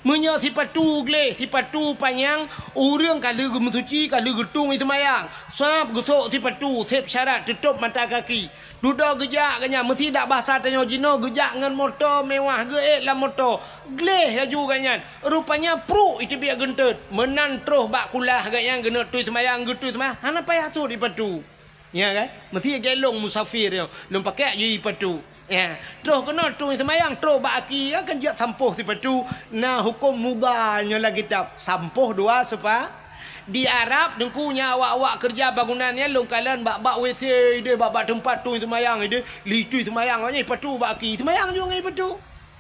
Meunyoe sipatu gleh, sipatu panyang, ureueng ka lheueh geumeusuci, ka lheueh geutung i seumayang, sab geusok sipatu, sép syarat teutôb mata kaki. Dudoe geujak geuh nyan, meusidak basa tanyoe jinoe geujak ngon moto mewah, geuék lam moto. Gleh laju geuh nyan, rupanya pruek iteubiet geunteut. Meunan troh bak kulah geuh nyan geuneuk tui seumayang, geutui seumayang, hana payah sot sipatu. Nya kan? Meusti gelong musafir nyoe, lôn pakai jih sipatu. Ya, troh keunoe tui seumayang, troh bak aki, ya kan, jak sampoh sipatu, na huköm mudha nyoe lam kitab, sampoh dua sepa-, di Arab, teungku, nya awak-awak keureuja bangunan nyan lôn kalon bak-bak W C ideh, bak-bak teumpat tui seumayang ideh, lé tui seumayang, awak nyan sipatu bak aki, seumayang juga ngon sipatu.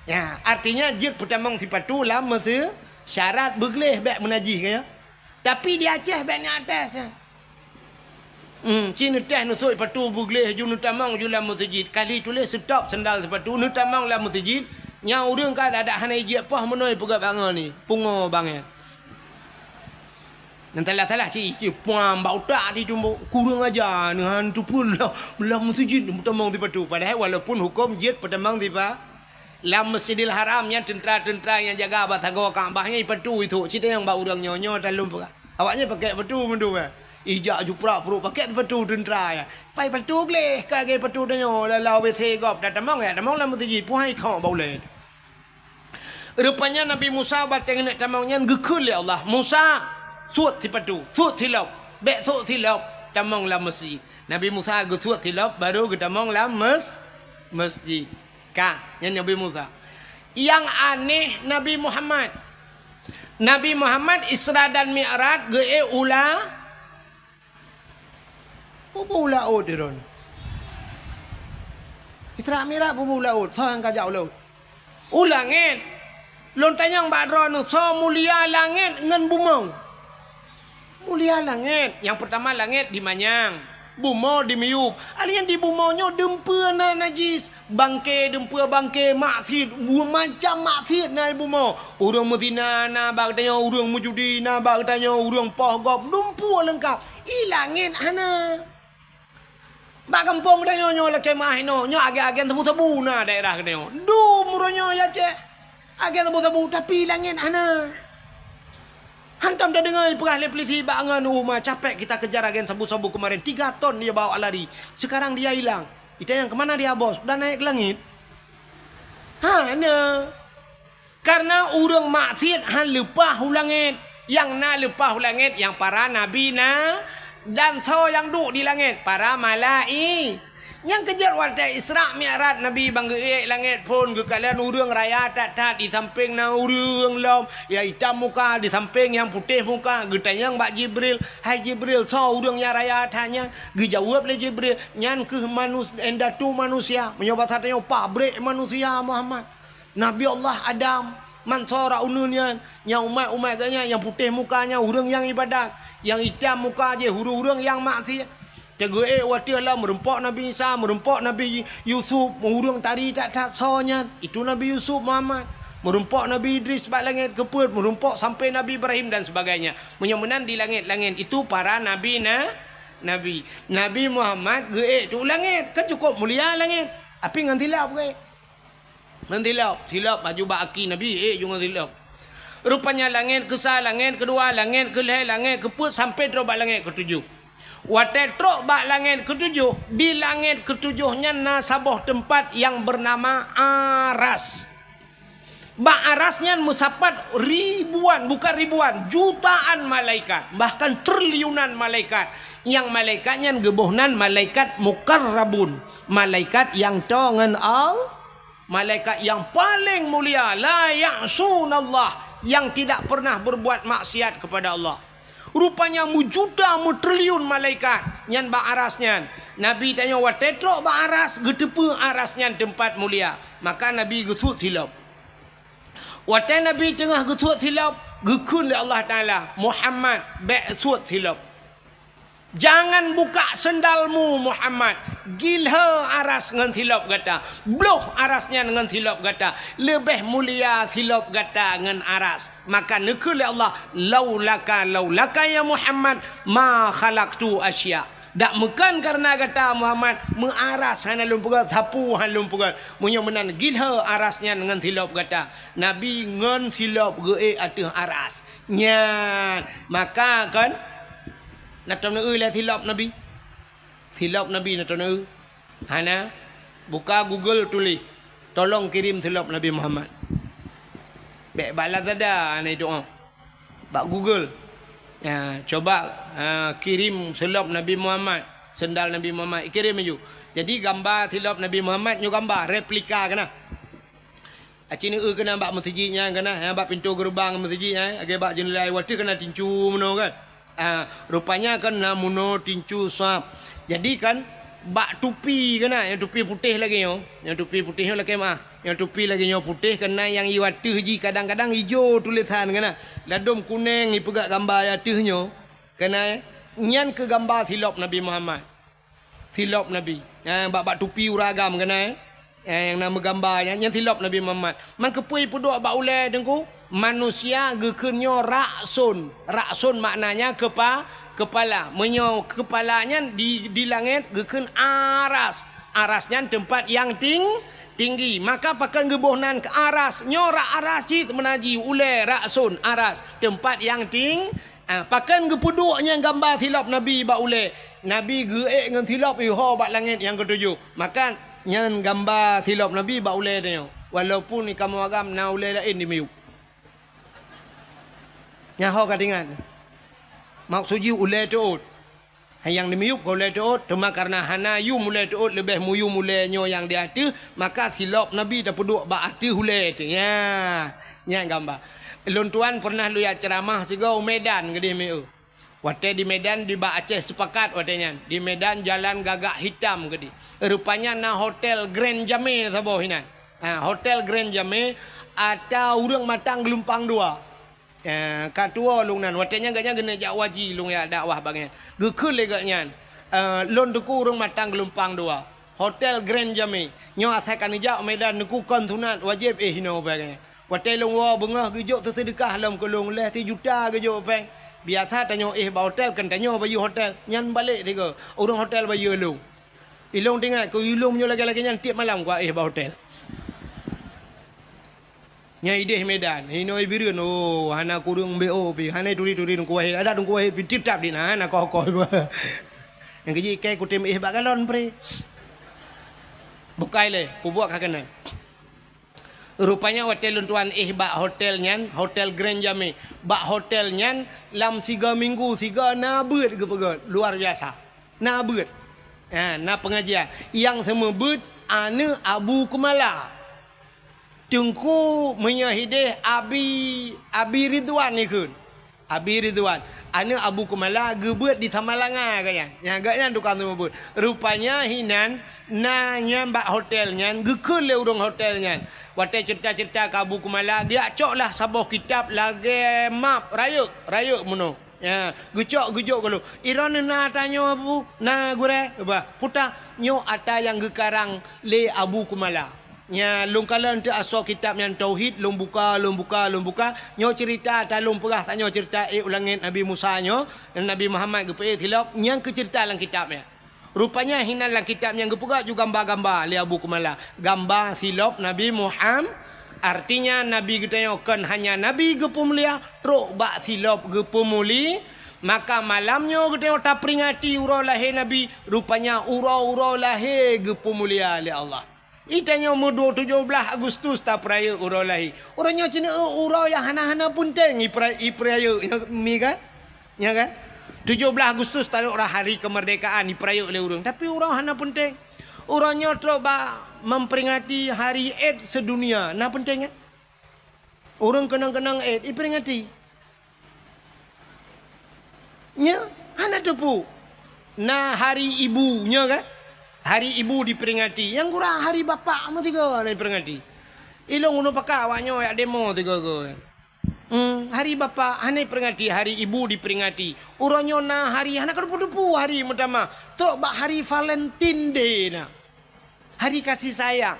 Ya, artinya jeuet peutamong sipatu lam meuse-, syarat beugleh bèk meunajih, kan, ya. Tapi di Aceh bèk na atas, ya. Hmm, ci neuteh neusok sipatu beugleh ju neutamong ju lam meuseujid. Kali tuléh stop sendal sipatu neutamong lam meuseujid. Nyang ureueng ka adak hana ijak poh meunoe peugah bangon ni. Pungo bangai. Nyang salah-salah ci, ci puam bak utak di tumbok. Kurang aja neuhan tu pun lah lam meuseujid neutamong sipatu. Padahai walaupun huköm jeuet peutamong sipa-, Lam Masjidil Haram nyan teuntra-teuntra nyang jaga bak sagoe Ka'bah nyan ipatu ithok, cit nyang bak ureuëng nyoe-nyoe talom peugah. Awaknyan pakai patu mandum, eh. Ijak juprak pruet pakai patu teuntra nyan. Pai patu gleh ka lagée patu tanyoe, lalau W C gob, tatamong ya, tamong lam meuseujid, puhai khok bak ulée. Rupanya Nabi Musa bateng neuk tamong nyan geukheun lé Allah, "Musa, suet sipatu, suet silop, bék suet silop, tamong lam meuseujid." Nabi Musa geusuet silop, baru geutamong lam mes-, meuseujid. Ka, nyan Nabi Musa. Nyang aneh Nabi Muhammad. Nabi Muhammad Isra dan Mi'raj geuék u la-, peue-peue u laôt droeneuh. Isra Mi'raj peue-peue u laôt, soe nyang ka jak u laôt? U langét. Lôn tanyong bak droeneuh, soe mulia langét ngon bumoe? Mulia langét. Nyang peurtama langét dimanyang, bumoe dimiyueb. Alheuh nyan di bumoe nyoe dumpeue na najis, bangke, dumpeue bangke, maksiet, bu-, macam maksiet na di bumoe. Ureuëng meuzina na bak geutanyoe, ureuëng meujudi na bak geutanyoe, ureuëng poh gob, dumpeue leungkap. I langét hana. Bak gampông geutanyoe nyoe lakée meuah inoe, nyoe agen-agen sabu-sabu na daerah geutanyoe. Dum uroe nyoe ya cek agen sabu-sabu, tapi langét hana. Hantom tadeungoe peugah lé polisi bak ngon uma, "Capek kita kejar agen sabu-sabu kemarin, tiga ton dia bawa lari. Sekarang dia hilang." Itanyong, "Kemana dia, Bos?" "Udah naik ke langit." Hana. Karena ureuëng maksiet han leupah u langét. Nyang na leupah u langét nyang para nabi na, dan soe nyang duek di langét? Para malai-, nyang keujeuet watée Isra Mi'raj Nabi ban geuék langét phon geukalon ureuëng raya that-that, di sampéng na ureuëng lom, nyang itam muka, di sampéng nyang putéh muka, geutanyong bak Jibril, "Hai Jibril, soe ureuëng nyang raya that nyan?" Geujaweueb lé Jibril, "Nyan kheueh manus-, indatu manusia, meunyoe basa tanyoe pabrék manusia, Muhammad." Nabi Allah Adam, man sora uneun nyan, nyang umat-umat geuh nyan, nyang putéh muka nyan ureuëng nyang ibadat, nyang itam muka jih ureuëng-ureuëng nyang maksiet. Teugeuék watée lom meurumpok Nabi Isa, meurumpok Nabi Yusuf, ureuëng tari that-that soe nyan, itu Nabi Yusuf Muhammad. Meurumpok Nabi Idris bak langét keupeuet, meurumpok sampai Nabi Ibrahim dan sebagainya. Meunyoe meunan di langét-langét itu para nabi na, nabi. Nabi Muhammad geuék tu langét, kan cukup mulia langét. Tapi ngon silop geuék. Ngon silop, silop baju bak aki Nabi, ék ju ngon silop. Rupanya langét keusa, langét keudua, langét keulhée, langét keupeuet sampai trok bak langét keutujoh. Watée trok bak langét keutujoh, di langét keutujoh nyan na saboh teumpat nyang beunama Aras. Bak Aras nyan meusapat ribuan, bukan ribuan, jutaan malaikat, bahkan triliunan malaikat. Nyang malaikat nyan geuboh nan malaikat mukarrabun, malaikat nyang toe ngon Al-, malaikat nyang paleng mulia, la ya'sunallah, nyang tidak pernah berbuat maksiat kepada Allah. Rupanya meujuta meutriliun malaikat nyan bak Aras nyan. Nabi tanyoe watée trok bak Aras, geuteupeue Aras nyan teumpat mulia. Maka Nabi geusuet silop. Watée Nabi teungoh geusuet silop, geukheun lé Allah Taala, "Muhammad, bék suet silop." Jangan buka sendalmu, Muhammad. Gilhée Aras ngon silop gata. Bloh Aras nyan ngon silop gata. Leubeh mulia silop gata ngon Aras. Maka neukheun lé Allah, "Laulaka, laulaka ya Muhammad, ma khalaqtu asya." Dak meukeun kareuna gata, Muhammad, meu Aras hana lôn peugét, sapeue hana lôn peugét. Meunyoe meunan, gilhée Aras nyan ngon silop gata. Nabi ngon silop geuék ateueh Aras. Nyan, maka kon, na tom neueu lé silop Nabi. Silop Nabi na tom neueu. Hana, buka Google tuléh, "Tolong kirim silop Nabi Muhammad." Bék bak Lazada hana doá. Bak Google. Ya, coba, ah, kirim silop Nabi Muhammad, sendal Nabi Muhammad, kirim laju. Jadi gamba silop Nabi Muhammad nyoe gamba replika keunan. Aci neueu keunan bak meuseujid nyan keunan, ya, bak pintoe geureubang meuseujid nyan, lagée bak jeunela watée keunan tincu meunoe kan. Ah, rupanya kan na meunoe tincu sab. Jadi kan bak tupi keunan, nyang tupi putéh lagée nyoe, nyang tupi putéh nyoe lakée meuah, nyang tupi lagée nyoe putéh keunan nyang i ateueh jih kadang-kadang ijo tulésan keunan. Ladôm kuneng ipeugah gamba i ateueh nyoe keunan, nyan keu gamba silop Nabi Muhammad. Silop Nabi. Eh, bak, bak tupi ureuëng agam keunan, eh. Eh, nyang na meugamba nyan, nyan silop Nabi Muhammad. Man keupeue ipeuduek bak ulée Teungku? Manusia geukheun nyoe ra'sun. Ra'sun maknanya kepa-, kepala. Meunyoe kepala nyan di, di langét geukheun aras. Aras nyan teumpat nyang ting-, Tinggi. Maka pakon geuboh nan keu aras. Nyoe rak aras cit meunan jih, ulée rak sôn aras. Teumpat nyang ting-, ah, pakon geupeuduek nyan gamba silop Nabi bak ulée. Nabi geuék ngon silop iho bak langét nyang keutujoh. Maka nyan gamba silop Nabi bak ulée tanyoe. Walaupun di kamoe agam na ulée laén di miyueb. Nyan ho ka teuingat. Maksud jih ulée teuôt. Nyang di miyueb ka ulée teuôt, teuma kareuna hana yum ulée teuôt, leubeh muyum ulée nyoe nyang di ateueh, maka silop Nabi tapeuduek bak ateueh ulée teuh. Nya, nyan gamba. Lôn tuan pernah lôn jak ceuramah sigoe u Medan keudeh meu. Watée di Medan, di bak Aceh Sepakat watée nyan. Di Medan jalan gagak hitam keudeh. Rupanya na hotel Grand Jame saboh inan. Ha, hotel Grand Jame ata ureuëng matang geulumpang dua. Eh, ka tuwoe lôn nan, watée nyan gobnyan geuneuk jak haji, lôn jak dakwah bak gobnyan. Geukheun lé gobnyan, eh, "Lôn teungku ureuëng matang geulumpang dua, Hotel Grand Jame. Nyoe asai ka neujak u Medan teungku kon sunat, wajéb éh inoe," bak gobnyan. Watée lôn woe beungoh geujok teuseudeukah lom keu lôn, lhée sijuta geujok péng. Biasa tanyoe éh bak hotel, kon tanyoe bayeue hotel. Nyan balek sigoe, ureuëng hotel bayeue lôn. Ilôn teuingat keu ilôn nyoe lagée-lagée nyan tieb malam kuéh bak hotel. Nyan ideh Medan, inoe Bireuen, oh, hana kureueng B O pih, hana turi-turi Teungku Wahid, adak Teungku Wahid pih titap di na, hana koh-koh. Nyang keujih ikai kutem éh bak galon pre. Bukai lé, pubuet ka keunan. Rupanya watée lôn tuan éh bak hotel nyan, Hotel Grand Jame. Bak hotel nyan lam siga minggu siga na beuet geupeugét, luar biasa. Na beuet. Ha, na pengajian. Nyang seumeubeuet aneuëk Abu Keumala. Teungku meunyoe hideh Abi, Abi Ridwan ikheun. Abi Ridwan, aneuëk Abu Keumala geubeuet di Samalanga gobnyan. Nyang gobnyan tukang seumeubeuet. Rupanya hinan na nyan bak hotel nyan geukheun lé ureuëng hotel nyan. Watée ceurita-ceurita keu Abu Keumala, geujak coklah saboh kitab lagée map rayeuk, rayeuk meunoe. Ya, geucok geujok gohlom. Iron na tanyoe Abu, na gurée, bah, puta nyoe ata nyang geukarang lé Abu Keumala. Nya, lôn kalon teuk asoe kitab nyan tauhid, lôn buka, lôn buka, lôn buka. Nyoe ceurita ata lôn peugah tanyoe ceurita ék u langét Nabi Musa nyoe, Nabi Muhammad geupeuék silop, nyang keu ceurita lam kitab nyan. Rupanya hinan lam kitab nyang geupeugah ju gamba-gamba lé Abu Keumala. Gamba silop Nabi Muham-, artinya Nabi geutanyoe kon hanya Nabi geupeumulia, trok bak silop geupeumuli. Maka malam nyoe geutanyoe taperingati uroe lahé Nabi, rupanya uroe-uroe lahé geupeumulia lé Allah. Itanyoe meudua tujoh blaih Agustus tapeurayeuk uroe lahé. Uroe nyoe cit uroe nyang hana-hana peunteng ipera-, ipeurayeuk, nyoe mi kan? Nya kan? Tujoh blaih Agustus tarok rah hari kemerdekaan ipeurayeuk lé ureuëng, tapi uroe hana peunteng. Uroe nyoe trok bak memperingati hari AIDS sedunia, na peunteng kan? Ureuëng keunong-keunong AIDS iperingati. Nya, hana teupeu. Na hari ibu, nya kan? Hari ibu diperingati. Nyang gura hari bapak meusigoe hana diperingati. Ilôn gunong pakat awak nyoe jak demo sigoe-goe. Hmm, hari bapak hana diperingati, hari ibu diperingati. Uroe nyoe na hari hana ka teupeu-teupeu hari meutamah. Trok bak hari Valentine Day na. Hari kasih sayang.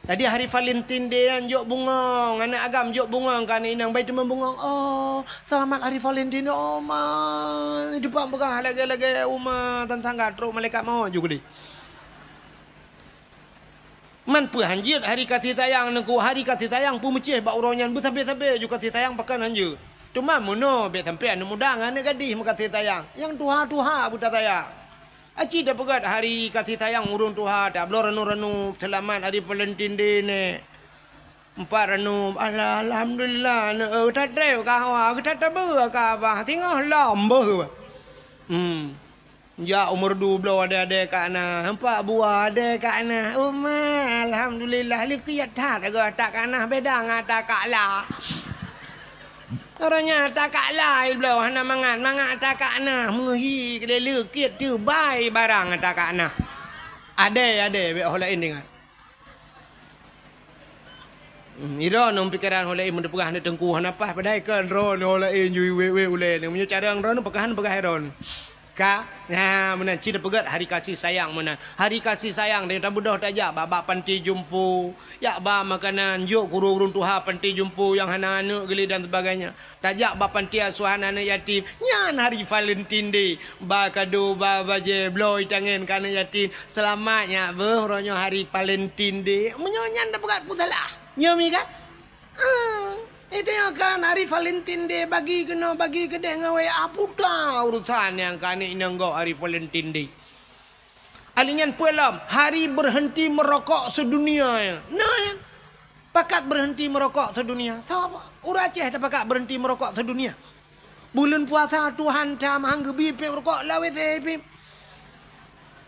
Jadi hari Valentine Day nyan jok bungong, aneuk agam jok bungong keu aneuk inong, bai teuma bungong. Oh, selamat hari Valentine, oh ma. Itu pang peugah lagée-lagée uma tantangga trok malaikat maut ju keudeh. Man peue hanjeuet hari kasih sayang nangku, hari kasih sayang peumeucéh bak uroe nyan beusabe-sabe ju kasih sayang pakon hanjeuet. Teuma meunoe bék sampoe aneuk muda ngon aneuk gadih meukasih sayang, nyang tuha-tuha beuta sayang. Aci tapeugét hari kasih sayang ureuëng tuha, tabloe ranup-ranup, seulamat hari Valentine Day neh. Empat ranup, alah, alhamdulillah, aneuk, eh, tatreb ka hawa, geuta tabeue ka abah, singoh lom beuh. Hmm. Jak umur dua bloe ade-ade ka na, empat buah ade ka na. Uma, alhamdulillah, leukiet that agoe ata ka na, beda ngon ata ka la. Uroe nyan ata ka la, bloe hana mangat, mangat ata ka na, meuhi keudeh leukiet teubai barang ata ka na. Ade, ade, bék ho laén ingat. Hmm, droeneuh pikeran ho laén meuteupeugah aneuk teungku hana paih, padahai kon droeneuh ho laén ju wék-wék ulée nyoe. Meunyoe carông droeneuh peugah hana peugah droeneuh. Ka, nah, meunan cit peugét hari kasih sayang meunan. Hari kasih sayang, tanyoe tabeudôh tajak bak, bak panti jompo, jak ba makanan, jok keu ureuëng tuha panti jompo nyang hana aneuëk geuh lé dan sebagainya. Tajak bak panti asuhan aneuëk yatim, nyan hari Valentine Day. Ba kado, ba bajée, bloe itangen keu aneuëk yatim. Seulamat nyak beuh, uroe nyoe hari Valentine Day. Meunyoe nyan tapeugét peue salah. Nyoe mi kan? Ah, itu nyoe kan hari Valentine Day, bagi keunoe, bagi keudeh ngon W A, puta urusan nyang keu aneuëk inong gob hari Valentine Day. Alèh nyan peue lom, hari berhenti merokok sedunia nyan. Nah, nyan. Pakat berhenti merokok sedunia. Sapa? Ureuëng Aceh tapakat berhenti merokok sedunia. Buleuen puasa Tuhan tam han geubi piep rukok lawét pih.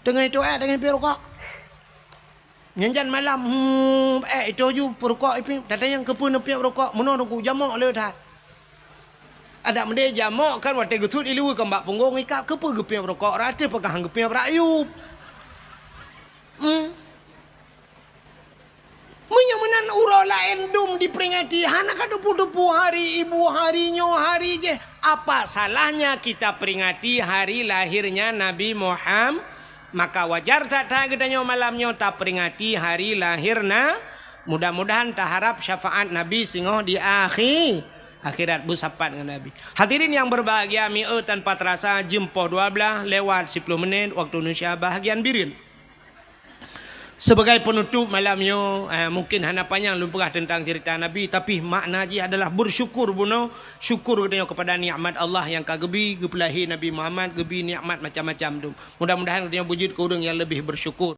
Teungoh itu eh, teungoh piep rukok. Nyan jan malam, hmm, eh, itu ju peurukok ipih. Tatanyong keupeue neupiep rukok, meunoe teungku jamok le that. Adak meudeh jamok kan watée geusut ileue keu bak punggong ikab, keupeue geupiep rukok, rata peugah geupiep rakyup. Hmm. Meunyoe meunan uroe laén dum diperingati, hana ka teupeu-teupeu hari ibu, hari nyoe, hari jéh. Apa salahnya kita peringati hari lahirnya Nabi Muhammad? Maka wajar that-that geutanyoe malam nyoe taperingati hari lahir na. Mudah-mudahan taharap syafaat Nabi singoh di akhi-, akhirat beusapat ngon Nabi. Hadirin yang berbahagia, mieu tanpa terasa jeuem poh dua belas lewat siploh menit waktu Indonesia bahagian Bireuen. Sebagai penutup malam nyoe, eh, mungkin hana panyang lôn peugah teuntang cerita Nabi, tapi makna jih adalah bersyukur bunoe, syukur geutanyoe kepada nikmat Allah nyang ka geubi, geupeulahé Nabi Muhammad, geubi nikmat macam-macam dum. Mudah-mudahan geutanyoe beujeuet keu ureuëng nyang leubeh bersyukur.